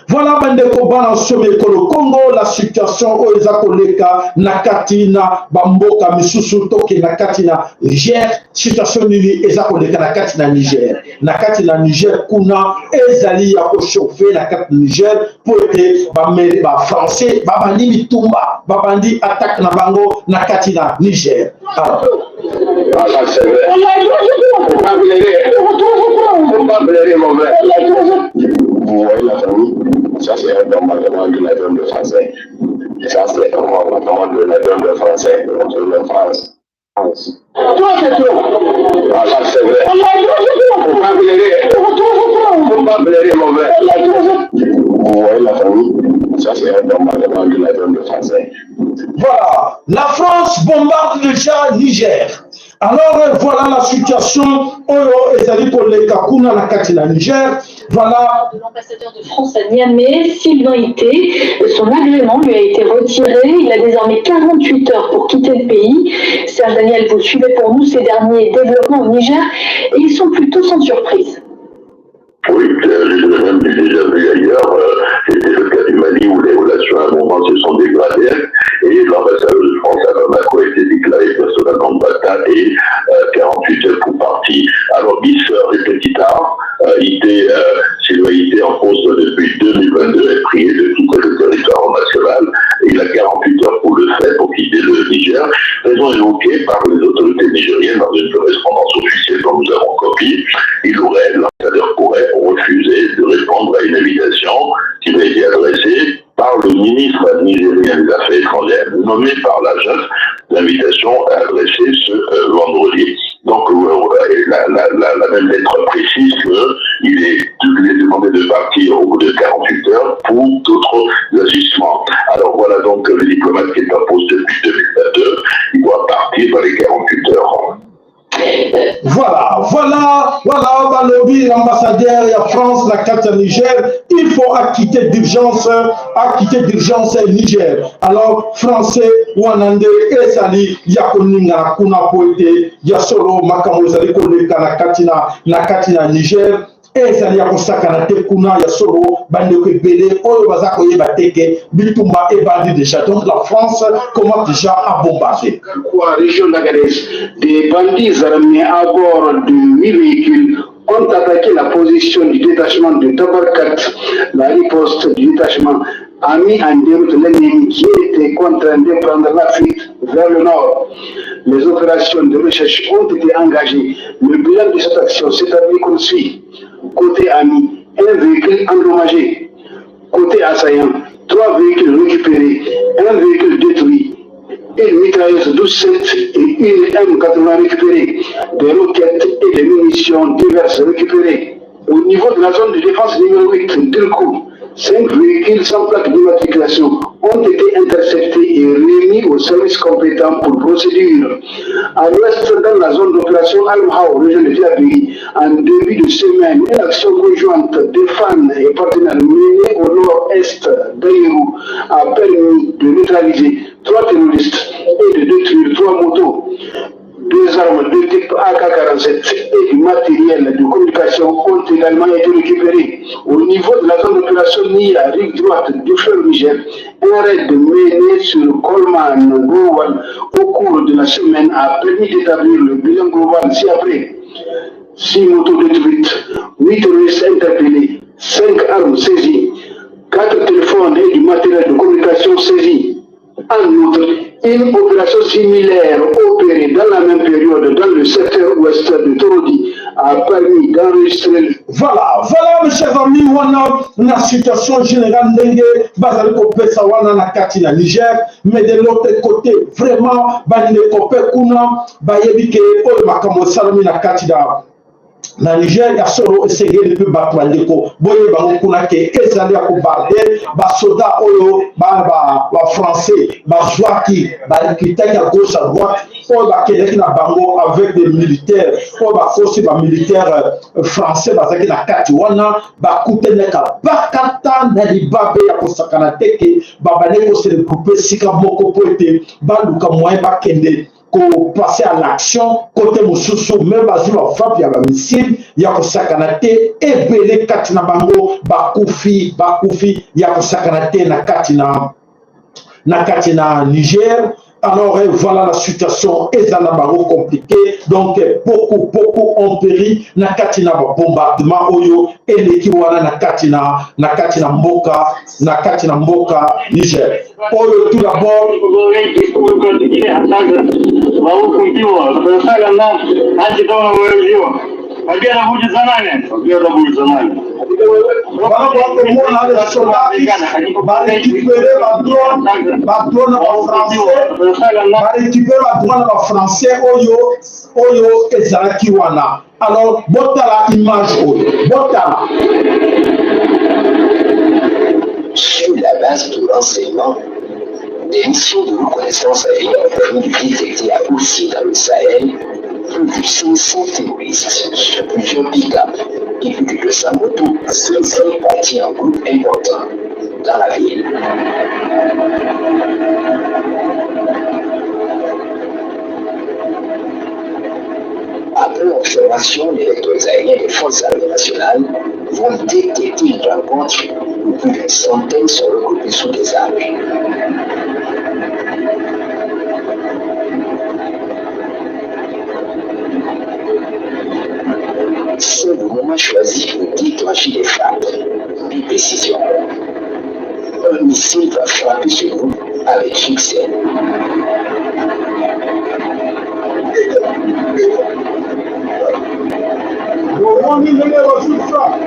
Voilà, bandeko bana nsomi ekolo Congo, la situation oyo eza koleka na kati na bamboka misusu. Toke na kati na Niger, situation nini eza koleka na kati na Niger? Na kati na Niger kuna ezali ya kochauffe na kati na Niger, mpo ete bafrançais babandi bitumba, babandi attaque na bango na kati na Niger. Alors, Ah, ça c'est vrai. Faut pas pleurer. Faut pas pleurer, mon frère. Vous voyez la famille? Ça, c'est un bombardement de l'avion de français. Ça, c'est un bombardement de l'avion de français contre la France. Trop, c'est trop. Ah, ça, c'est vrai. Faut pas pleurer. Faut pas pleurer, mon frère. Vous voyez la famille? Ça, c'est un bombardement de l'avion de français. Voilà, la France bombarde déjà Niger. Alors voilà la situation oyo ezali koleka kuna na kati na Niger. Voilà. L'ambassadeur de France à Niamey, Sylvain Itté, son agrément lui a été retiré. Il a désormais 48 heures pour quitter le pays. Serge Daniel, vous suivez pour nous ces derniers développements au Niger et ils sont plutôt sans surprise. Oui, j'ai même déjà vu ailleurs, c'était le cas du Mali où les relations à un moment se sont dégradées et l'ambassadeur de France à Bamako a été déclaré persona non grata et 48 heures pour partir. Alors, bis repetita, Itté, Sylvain Itté en poste depuis 2022 est prié de quitter le territoire national et il a 48 heures pour le faire, pour quitter le Niger. Raison évoquée par les autorités nigériennes dans une correspondance officielle dont nous avons copie, il aurait, l'ambassadeur pourrait refuser de répondre à une invitation qui lui a été adressée par le ministre nigérien des Affaires étrangères, nommé par la junte. L'invitation adressée ce vendredi. Donc, la même lettre précise qu'il est, il est demandé de partir au bout de 48 heures pour d'autres agissements. Alors voilà donc le diplomate qui est en poste depuis 2022, il doit partir dans les 48 heures. Voilà, balobi l'ambassadeur ya France na kati ya Niger, il faut acquitter d'urgence Niger. Alors français wana nde ezali ya koningana kuna, po ete ya solo makambo ezali koleka na kati na Niger ezali ya kosakana te kuna. Ya solo, bandeko ebele oyo baza koyeba te ke bitumba ebandi déjà. Donc la France commence déjà à bombarder. Quoi, région d'Agadez, des bandits armés à bord de huit véhicules ont attaqué la position du détachement de Tabarkat. La riposte du détachement a mis en déroute l'ennemi qui était contraint de prendre la fuite vers le nord. Les opérations de recherche ont été engagées. Le bilan de cette action s'établit comme suit. Côté ami, un véhicule endommagé. Côté assaillant, trois véhicules récupérés, un véhicule détruit, une mitrailleuse 12-7 et une M80 récupérée, des roquettes et des munitions diverses récupérées. Au niveau de la zone de défense numéro 8, Dirkou, cinq véhicules sans plaque d'immatriculation ont été interceptés et remis au service compétent pour procédure. À l'ouest, dans la zone d'opération Al-Mhao, région de Tillabéri, en début de semaine, une action conjointe de FAN et partenaires menée au nord-est d'Aïrou a permis de neutraliser trois terroristes et de détruire trois motos. Deux armes de type AK-47 et du matériel de communication ont également été récupérés. Au niveau de la zone d'opération Nia, rive droite du fleuve Niger, un raid mené sur Coleman Gowal au cours de la semaine a permis d'établir le bilan global ci-après. Six motos détruites, huit terroristes interpellés, cinq armes saisies, quatre téléphones et du matériel de communication saisis. En outre, une opération similaire opérée dans la même période dans le secteur ouest de Torodi a permis d'enregistrer. Voilà, mes chers amis, wana na situation générale ndenge bazali kopesa wana na kati na Niger. Mais de l'autre côté, vraiment, bandeko mpe kuna bayebi ke oyo makambo esalami na kati na Na Niger ya solo, esengeli mpe bato bandeko boyeba yango kuna ke ezali ya kobarde basoda oyo bafrançais bazwaki, barekritaki ya gauche à droite, oyo bakendaki na bango avec des militaires oyo bakosi bamilitaire euh, français bazalaki na kati wana, bakutanaka bakata na libabe ya kosakana te ke babandaki kose regroupe esika moko mpo ete baluka moyen bakende ko passer à l'action côté mosusu. Me bazwi bafrappe ya bamissile ya kosakana te, ebele kati na bango bakufi, bakufi ya kosakana te na kati na Niger. Alors voilà la situation eza na bango compliqué. Donc beaucoup, beaucoup ont péri na kati na babombardement oyo eleki wana na kati na mboka, na kati na mboka Niger oyo. Tout d'abord, Победа будет за нами! Победа будет за нами! Wana bakomona les soldats barécupéré badrone na bafrançais, barécupéré badrone na bafrançais oyo ezalaki wana. Alors botala image oyo, botala. Sur la base de renseignements, des missions de reconnaissance aérienne ont permis de détecter à aussi dans le Sahel plus de 500 terroristes sur plusieurs pick-up et plus de 200 motos répartis en groupes importants dans la ville. Après observation, les vecteurs aériens des forces armées nationales vont détecter une rencontre où plus d'une centaine sont regroupés sous des arbres. C'est le moment choisi pour déclencher les frappes. Plus précision. Un missile va frapper ce groupe avec succès. Bomoni ndenge bazwi frappe.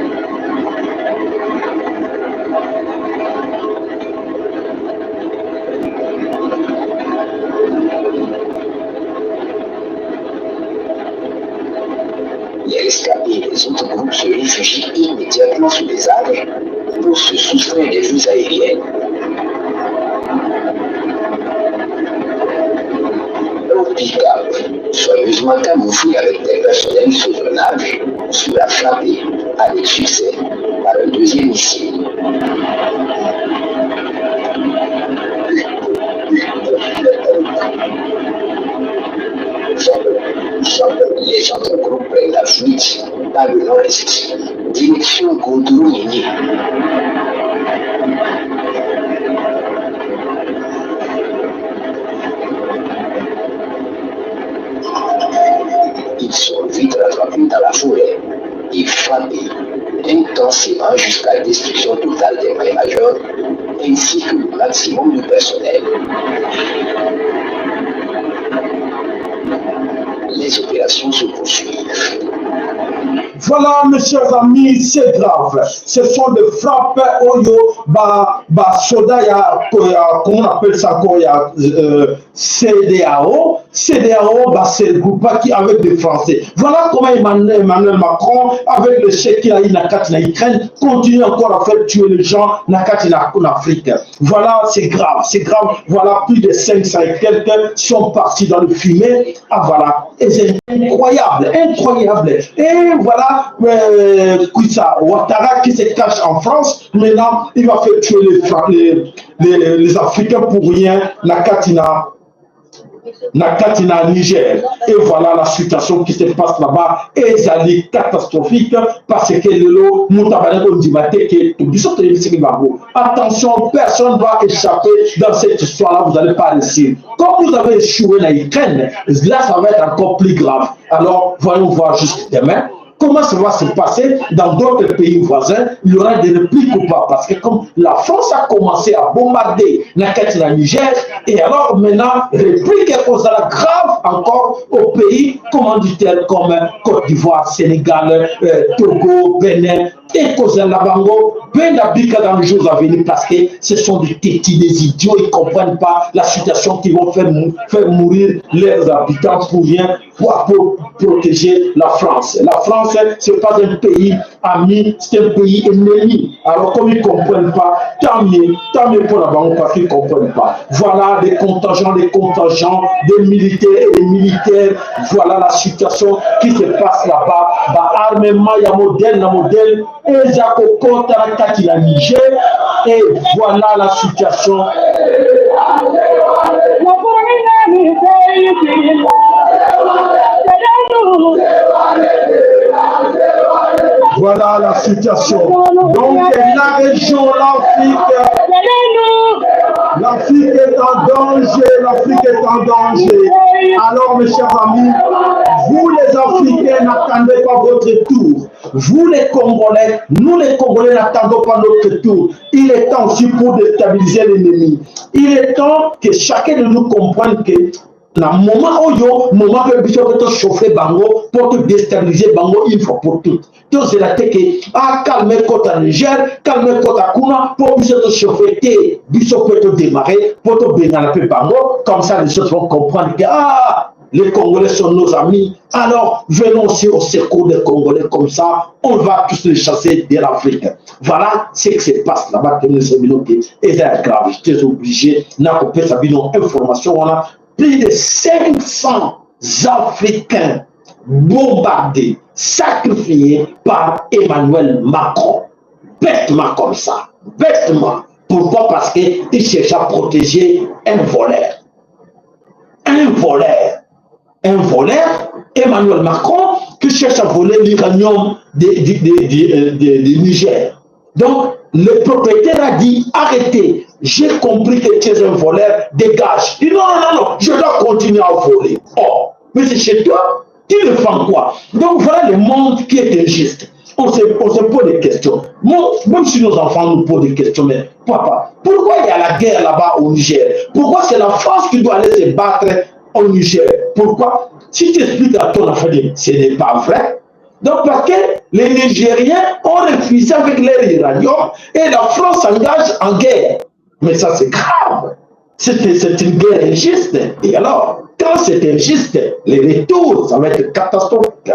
Les rescapés et les autres groupes se réfugient immédiatement sous les arbres pour se soustraire des vues aériennes. Un pick-up, soigneusement camouflé avec des personnels sous un arbre, sera frappé avec succès par un deuxième missile. Les autres groupes prennent la fuite par le nord-est, direction Goudroumini. Ils sont vite rattrapés dans la forêt et frappés intensément jusqu'à la destruction totale des mains majeures ainsi que le maximum du personnel. Les opérations se poursuivent. Voilà, mes chers amis, c'est grave. Ce sont des frappes oyo ba soda ya, comment on appelle ça encore, ya CEDEAO. CEDEAO, bah, c'est le groupe qui avec des Français. Voilà comment Emmanuel Macron, avec le chèque qu'il a eu na kati na Ukraine, continue encore à faire tuer les gens na kati na Afrique. Voilà, c'est grave, c'est grave. Voilà, plus de 500 et quelques sont partis dans le fumée. Ah voilà, et c'est incroyable, incroyable. Et voilà, ça, Ouattara qui se cache en France, maintenant, il va faire tuer les Africains pour rien, na kati na Niger. Et voilà la situation qui se passe là-bas. Ezali catastrophique parce que lelo moto abandi kondima te ke biso toyebisaki bango. Attention, personne ne va échapper dans cette histoire-là, vous n'allez pas réussir. Comme vous avez échoué na Ukraine, là ça va être encore plus grave. Alors, voyons voir jusqu'à demain comment ça va se passer dans d'autres pays voisins. Il y aura des répliques ou pas? Parce que comme la France a commencé à bombarder la kati na Niger, et alors maintenant, réplique est grave encore au pays, comment dit-elle, comme Côte d'Ivoire, Sénégal, Togo, Bénin, et kozala bango benda bika dans les jours à venir, parce que ce sont des tétis, des idiots, ils ne comprennent pas la situation qui vont faire mourir leurs habitants pour rien, pour protéger la France. La France France, c'est pas un pays ami, c'est un pays ennemi. Alors comme ils comprennent pas, tant mieux, tant mieux pour la banque parce qu'ils comprennent pas. Voilà des contingents, des contingents, des militaires et des militaires. Voilà la situation qui se passe là-bas. Ba armement ya modèle na modèle eza kokota na kati ya Niger et voilà la situation. Voilà la situation. Donc la région, l'Afrique, l'Afrique est en danger, l'Afrique est en danger. Alors mes chers amis, vous les Africains, n'attendez pas votre tour. Vous les Congolais, nous les Congolais n'attendons pas notre tour. Il est temps aussi pour déstabiliser l'ennemi. Il est temps que chacun de nous comprenne que na moment oyo moment mpe biso mpe tochauffe bango mpo todestabilize bango une fois pour toutes tozela te ke acalme ah, kota niger calme kota kuna mpo biso tochauffe te biso mpe todémarre mpo tobengana mpe bango comme ça les autres vont comprendre que ah les Congolais sont nos amis. Alors, venons aussi au secours des Congolais comme ça. On va tous les chasser de l'Afrique. Voilà ce qui se passe là-bas. Et c'est grave. J'étais obligé. Information. On a plus de 500 Africains bombardés, sacrifiés par Emmanuel Macron. Bêtement comme ça. Bêtement. Pourquoi Parce qu'il cherche à protéger un voleur. Un voleur. Un voleur, Emmanuel Macron, qui cherche à voler l'uranium du Niger. Donc, le propriétaire a dit, arrêtez, j'ai compris que tu es un voleur, dégage. Il dit, non, non, non, je dois continuer à voler. Oh, mais c'est chez toi, tu défends quoi Donc voilà le monde qui est injuste. On se, on se pose des questions. Même si nos enfants nous posent des questions, mais papa, pourquoi il y a la guerre là-bas au Niger Pourquoi c'est la France qui doit aller se battre au Niger Pourquoi Si tu expliques à ton enfant, ce n'est pas vrai. Donc parce que les Nigériens ont refusé avec l'air uranium et la France s'engage en guerre. Mais ça c'est grave. C'est une guerre injuste. Et alors, quand c'est injuste, les retours, ça va être catastrophique.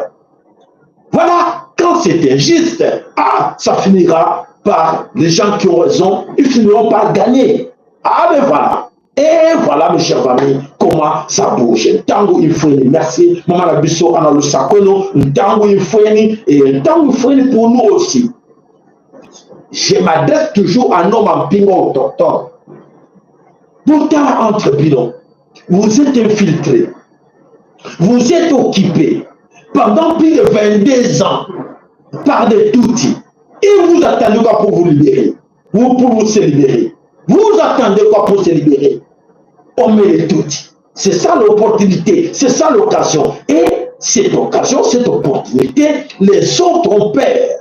Voilà, quand c'est injuste, ah, ça finira par les gens qui ont raison, ils finiront par gagner. Ah ben voilà. Et voilà, mes chers amis, comment ça bouge. Tango Ifweni, merci. Maman Labiso, Anna Lusakono, Tango Ifweni, et Tango Ifweni pour nous aussi. Je m'adresse toujours à nos mampingo autochtones. Pourtant, entre bidons, vous êtes infiltrés, vous êtes occupés pendant plus de 22 ans par des Tutsis. Et vous attendez quoi pour vous libérer Vous pour vous se libérer. Vous attendez quoi pour se libérer On met les Tutsis. C'est ça l'opportunité, c'est ça l'occasion. Et cette occasion, cette opportunité, les autres ont peur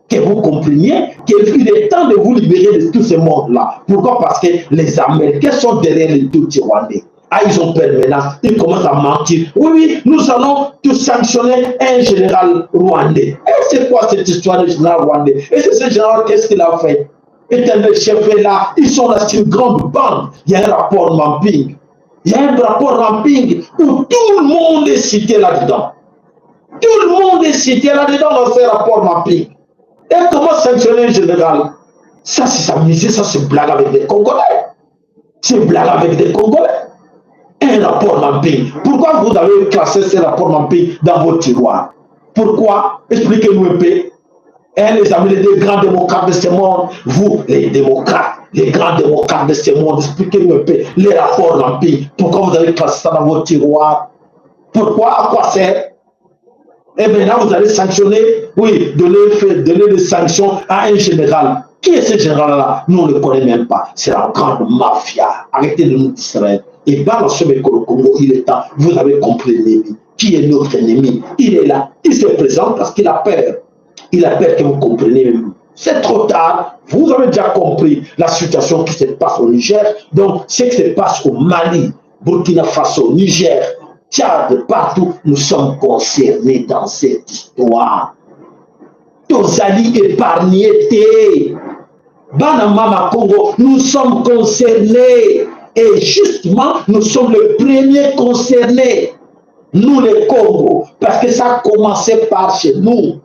que vous compreniez qu'il est temps de vous libérer de tout ce monde-là. Pourquoi Parce que les Américains sont derrière les Tutsis rwandais. Ah, ils ont peur maintenant. Ils commencent à mentir. Oui, oui, nous allons tout sanctionner un général rwandais. Et c'est quoi cette histoire de général rwandais Et c'est ce général, qu'est-ce qu'il a fait Éternel chef est là. Ils sont là, c'est une grande bande. Il y a un rapport mapping. Il y a un rapport mapping où tout le monde est cité là-dedans. Tout le monde est cité là-dedans dans ce rapport mapping. Et comment sanctionner un général Ça, c'est s'amuser, ça, c'est blague avec des Congolais. C'est blague avec des Congolais. Un rapport mapping. Pourquoi vous avez classé ce rapport mapping dans vos tiroirs Pourquoi Expliquez-nous un peu. Hein, les amis, les grands démocrates de ce monde, vous, les démocrates, les grands démocrates de ce monde, expliquez-nous un peu les rapports mapping. Pourquoi vous avez classé ça dans vos tiroirs Pourquoi À quoi sert Et maintenant, vous allez sanctionner, oui, donner, donner des sanctions à un général. Qui est ce général-là Nous, on ne le connaît même pas. C'est la grande mafia. Arrêtez de nous distraire. Et par le Congo, il est temps. Vous avez compris l'ennemi. Qui est notre ennemi Il est là. Il se présente parce qu'il a peur. Il a peur que vous compreniez. C'est trop tard. Vous avez déjà compris la situation qui se passe au Niger. Donc, ce qui se passe au Mali, Burkina Faso, Niger, Tchad, partout, nous sommes concernés dans cette histoire. Tozali épargné te. Bana Mama Congo, nous sommes concernés. Et justement, nous sommes les premiers concernés. Nous les Congo. Parce que ça a commencé par chez nous.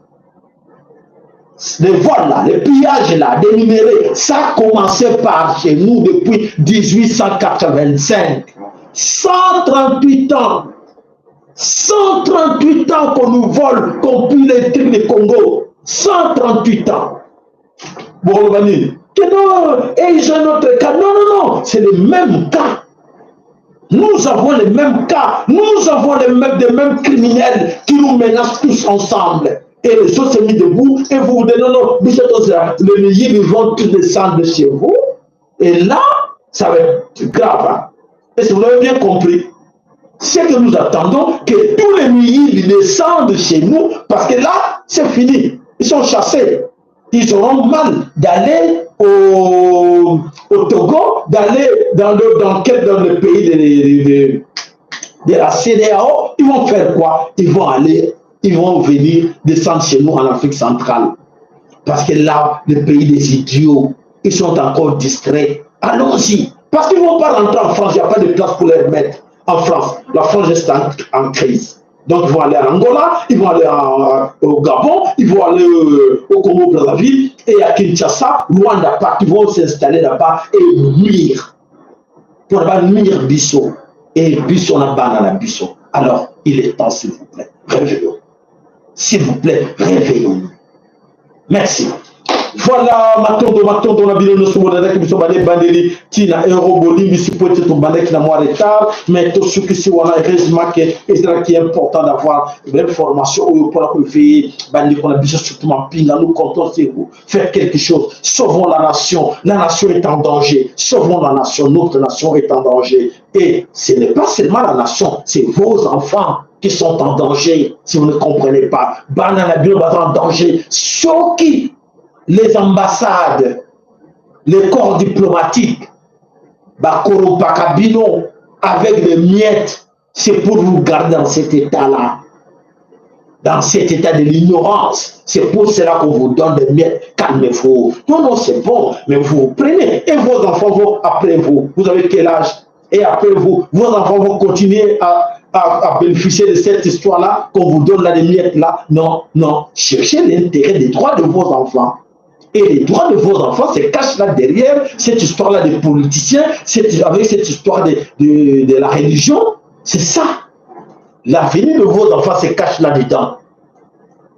Les vols là, les pillages là, des minéraux, ça a commencé par chez nous depuis 1885. 138 ans. 138 ans qu'on nous vole, qu'on pille les trucs du Congo. 138 ans. Bon, on que non, et ils ont un autre cas. Non, non, non, c'est le même cas. Nous avons les mêmes cas. Nous avons les mêmes, les mêmes criminels qui nous menacent tous ensemble. Et les autres se mis debout et vous vous dites non, non, les milliers ils vont tous descendre chez vous. Et là, ça va être grave. Hein. Est-ce que vous avez bien compris? Ce que nous attendons, que tous les milliers descendent chez nous, parce que là, c'est fini. Ils sont chassés. Ils auront mal d'aller au, au, Togo, d'aller dans le, dans, quel, dans le pays de, de, de, la CDAO. Ils vont faire quoi Ils vont aller, ils vont venir descendre chez nous en Afrique centrale. Parce que là, le pays des idiots, ils sont encore distraits. Allons-y. Parce qu'ils ne vont pas rentrer en France, il n'y a pas de place pour les mettre en France. La France est en, en crise. Donc, ils vont aller en Angola, ils vont aller au Gabon, ils vont aller euh, au Congo-Brazzaville et à Kinshasa, Rwanda, pas. Ils vont s'installer là-bas et nuire. Pour là-bas nuire Bissau. Et Bissau n'a pas la Bissau. Alors, il est temps, s'il vous plaît, réveillons. S'il vous plaît, réveillons-nous. Merci. Voilà, matondo matondo na bino nyonso bolandaki biso bande ebandeli ntina euro bolimbisi mpo ete tobandaki na mwa retard mais tosukisi wana heureusement ke ezalaki important d'avoir l'information oyo mpona koeveille bandeko na biso surtout mampinga. Nous comptons sur vous. Faites quelque chose, sauvons la nation. La nation est en danger. Sauvons la nation. Notre nation est en danger. Et ce n'est pas seulement la nation, c'est vos enfants qui sont en danger. Si vous ne comprenez pas, bana na bino baza en danger. Soki les ambassades, les corps diplomatiques bakorompaka bino avec des miettes, c'est pour vous garder dans cet état-là, dans cet état de l'ignorance. C'est pour cela qu'on vous donne des miettes. Calmez-vous. Non, non, c'est bon, mais vous prenez. Et vos enfants vont après vous. Vous avez quel âge? Et après vous, vos enfants vont continuer à, à, à bénéficier de cette histoire-là, qu'on vous donne là des miettes là. Non, non. Cherchez l'intérêt des droits de vos enfants. Et les droits de vos enfants se cachent là derrière cette histoire-là des politiciens, cette, avec cette histoire de, de, de la religion. C'est ça. L'avenir de vos enfants se cache là-dedans.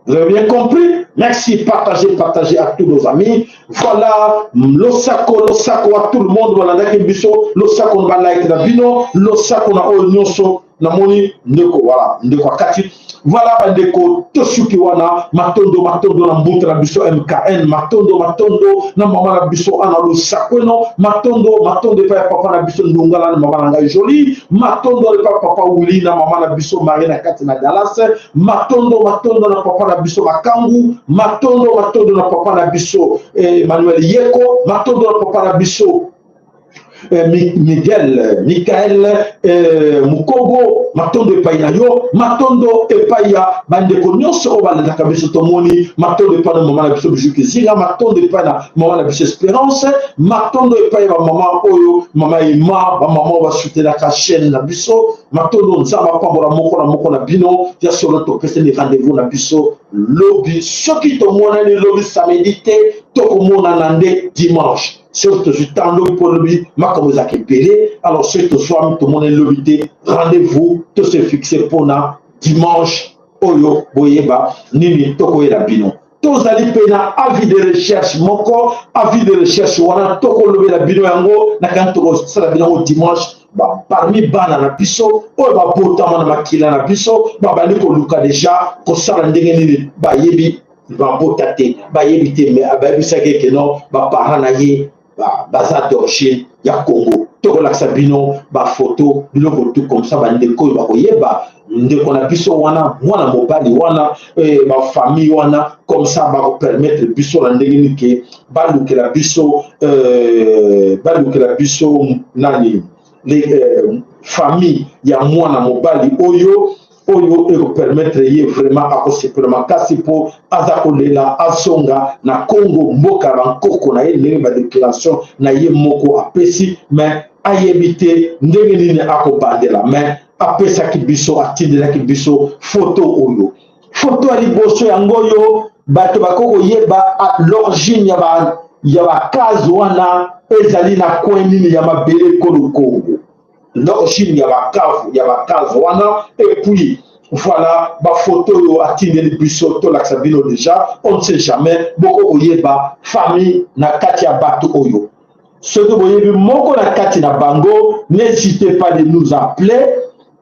Vous avez bien compris? Merci, partagez, partagez à tous nos amis. Voilà, losako, losako à tout le monde. Voilà, biso, losako na like na bino, losako na oyo nyonso namoni ndeko, voilà, ndeko akati. Voilà, bandeko, tosuki wana, matondo, matondo na mbuta na biso MKN, matondo, matondo na mama na biso ana losakweno, matondo, matondo epai ya papa na biso Ndongala na mama na ngai Jolie, matondo epai ya papa Willy na mama na biso Marie na kati na Dallas, matondo, matondo na papa na biso Makangu, matondo, matondo na papa na biso Emmanuel Yeko, matondo na papa na biso Miguel, Michael eh, Mukogo, matondo epai na yo, matondo epai ya bandeko nyonso oyo balandaka biso tomoni, matondo epai na mama na biso Bijou Kizinga, matondo epai na mama na biso Esperance, matondo epai ya bamama oyo mama Emma, bamama oyo basutenaka chaîne na biso, matondo. Nzambe apambola moko na moko na bino. Ya solo, topesani rendez-vous na biso lobi. Soki tomonani lobi samedi te, tokomonana nde dimanche. Soki tozwi ntango lobi, mpo lobi makambo ezalaka ebele. Alors soki tozwami, tomonani lobi te, rendez-vous tose fixe mpona dimanche oyo. Boyeba nini tokoyela bino. Tozali mpe na avis de recherche moko. Avis de recherche wana tokolobela bino yango na kani, tokosala bino yango dimanche. Ba, parmi bana na biso oyo babotama na makila na biso, babandi koluka deja kosala ndenge nini. Bayebi babota te, bayebi te, mais bayebisaki eke non, baparent na ye baza d'origine ya Congo. Tokolakisa bino bafoto, biloko tout comme ça. Bandeko oyo bakoyeba ndeko na biso wana, mwana mobali wana, eh, bafamille wana, comme ça bakopermettre biso na ndenge nini ke balukela biso, euh, balukela biso nani, les, euh, famille ya mwana mobali oyo, oyo ekopermettre ye vraiment akosepela makasi, mpo aza kolela azonga na Congo, mboka ya bankoko na ye, ndenge badéclaration na ye moko apesi. Mais ayebi te ndenge nini akobandela. Mais apesaki biso, atindelaki biso foto oyo. Foto ya liboso yango oyo. Bato bakoki koyeba l'origine ya ba ya bakaze wana ezali na coin nini ya mabele ekolo Congo, l'origine ya bakavu ya bakaze wana. Et puis voilà bafoto oyo atindeli biso, tolakisa bino déjà, on ne sait jamais, boko koyeba famille na kati ya bato oyo. Soki boyebi moko na kati na bango, n'hésitez pas de nous appeler.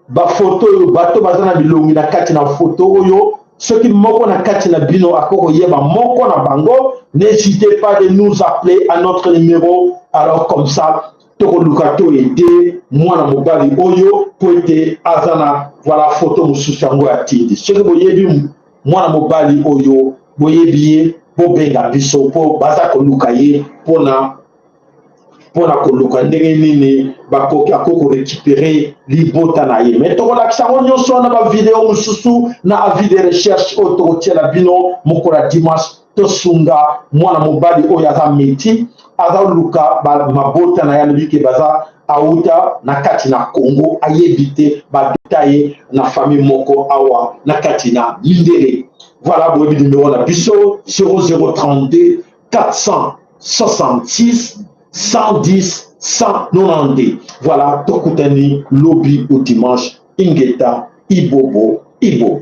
Bafoto oyo, bato baza na bilongi na kati na foto oyo, soki moko na kati na bino akoki koyeba moko na bango, n'hésitez pas de nous appeler à notre numéro. Alors comme ça tokoluka toaider mwana mobali oyo po ete aza na. Voilà foto mosusu yango atindi. Soki boyebi mwana mobali oyo, boyebi ye, bobenga biso mpo baza koluka ye mpona koluka ndenge nini bakoki akoki korécupérer libota na ye. Mais tokolakisa yango nyonso wana, bavideo mosusu na avis de recherche oyo tokotiela bino mokolo ya dimanche. Tosunga mwana mobali oyo aza métis, aza luka mabota na ye. Alobi ke baza auta na kati na Congo, ayebi te badota ye na famille moko awa na kati na mindele. Voilà, boyebi numero na biso, 0032 466 110 192. Voilà, tokutani lobi ou dimanche. Ingeta, ibobo ibobo.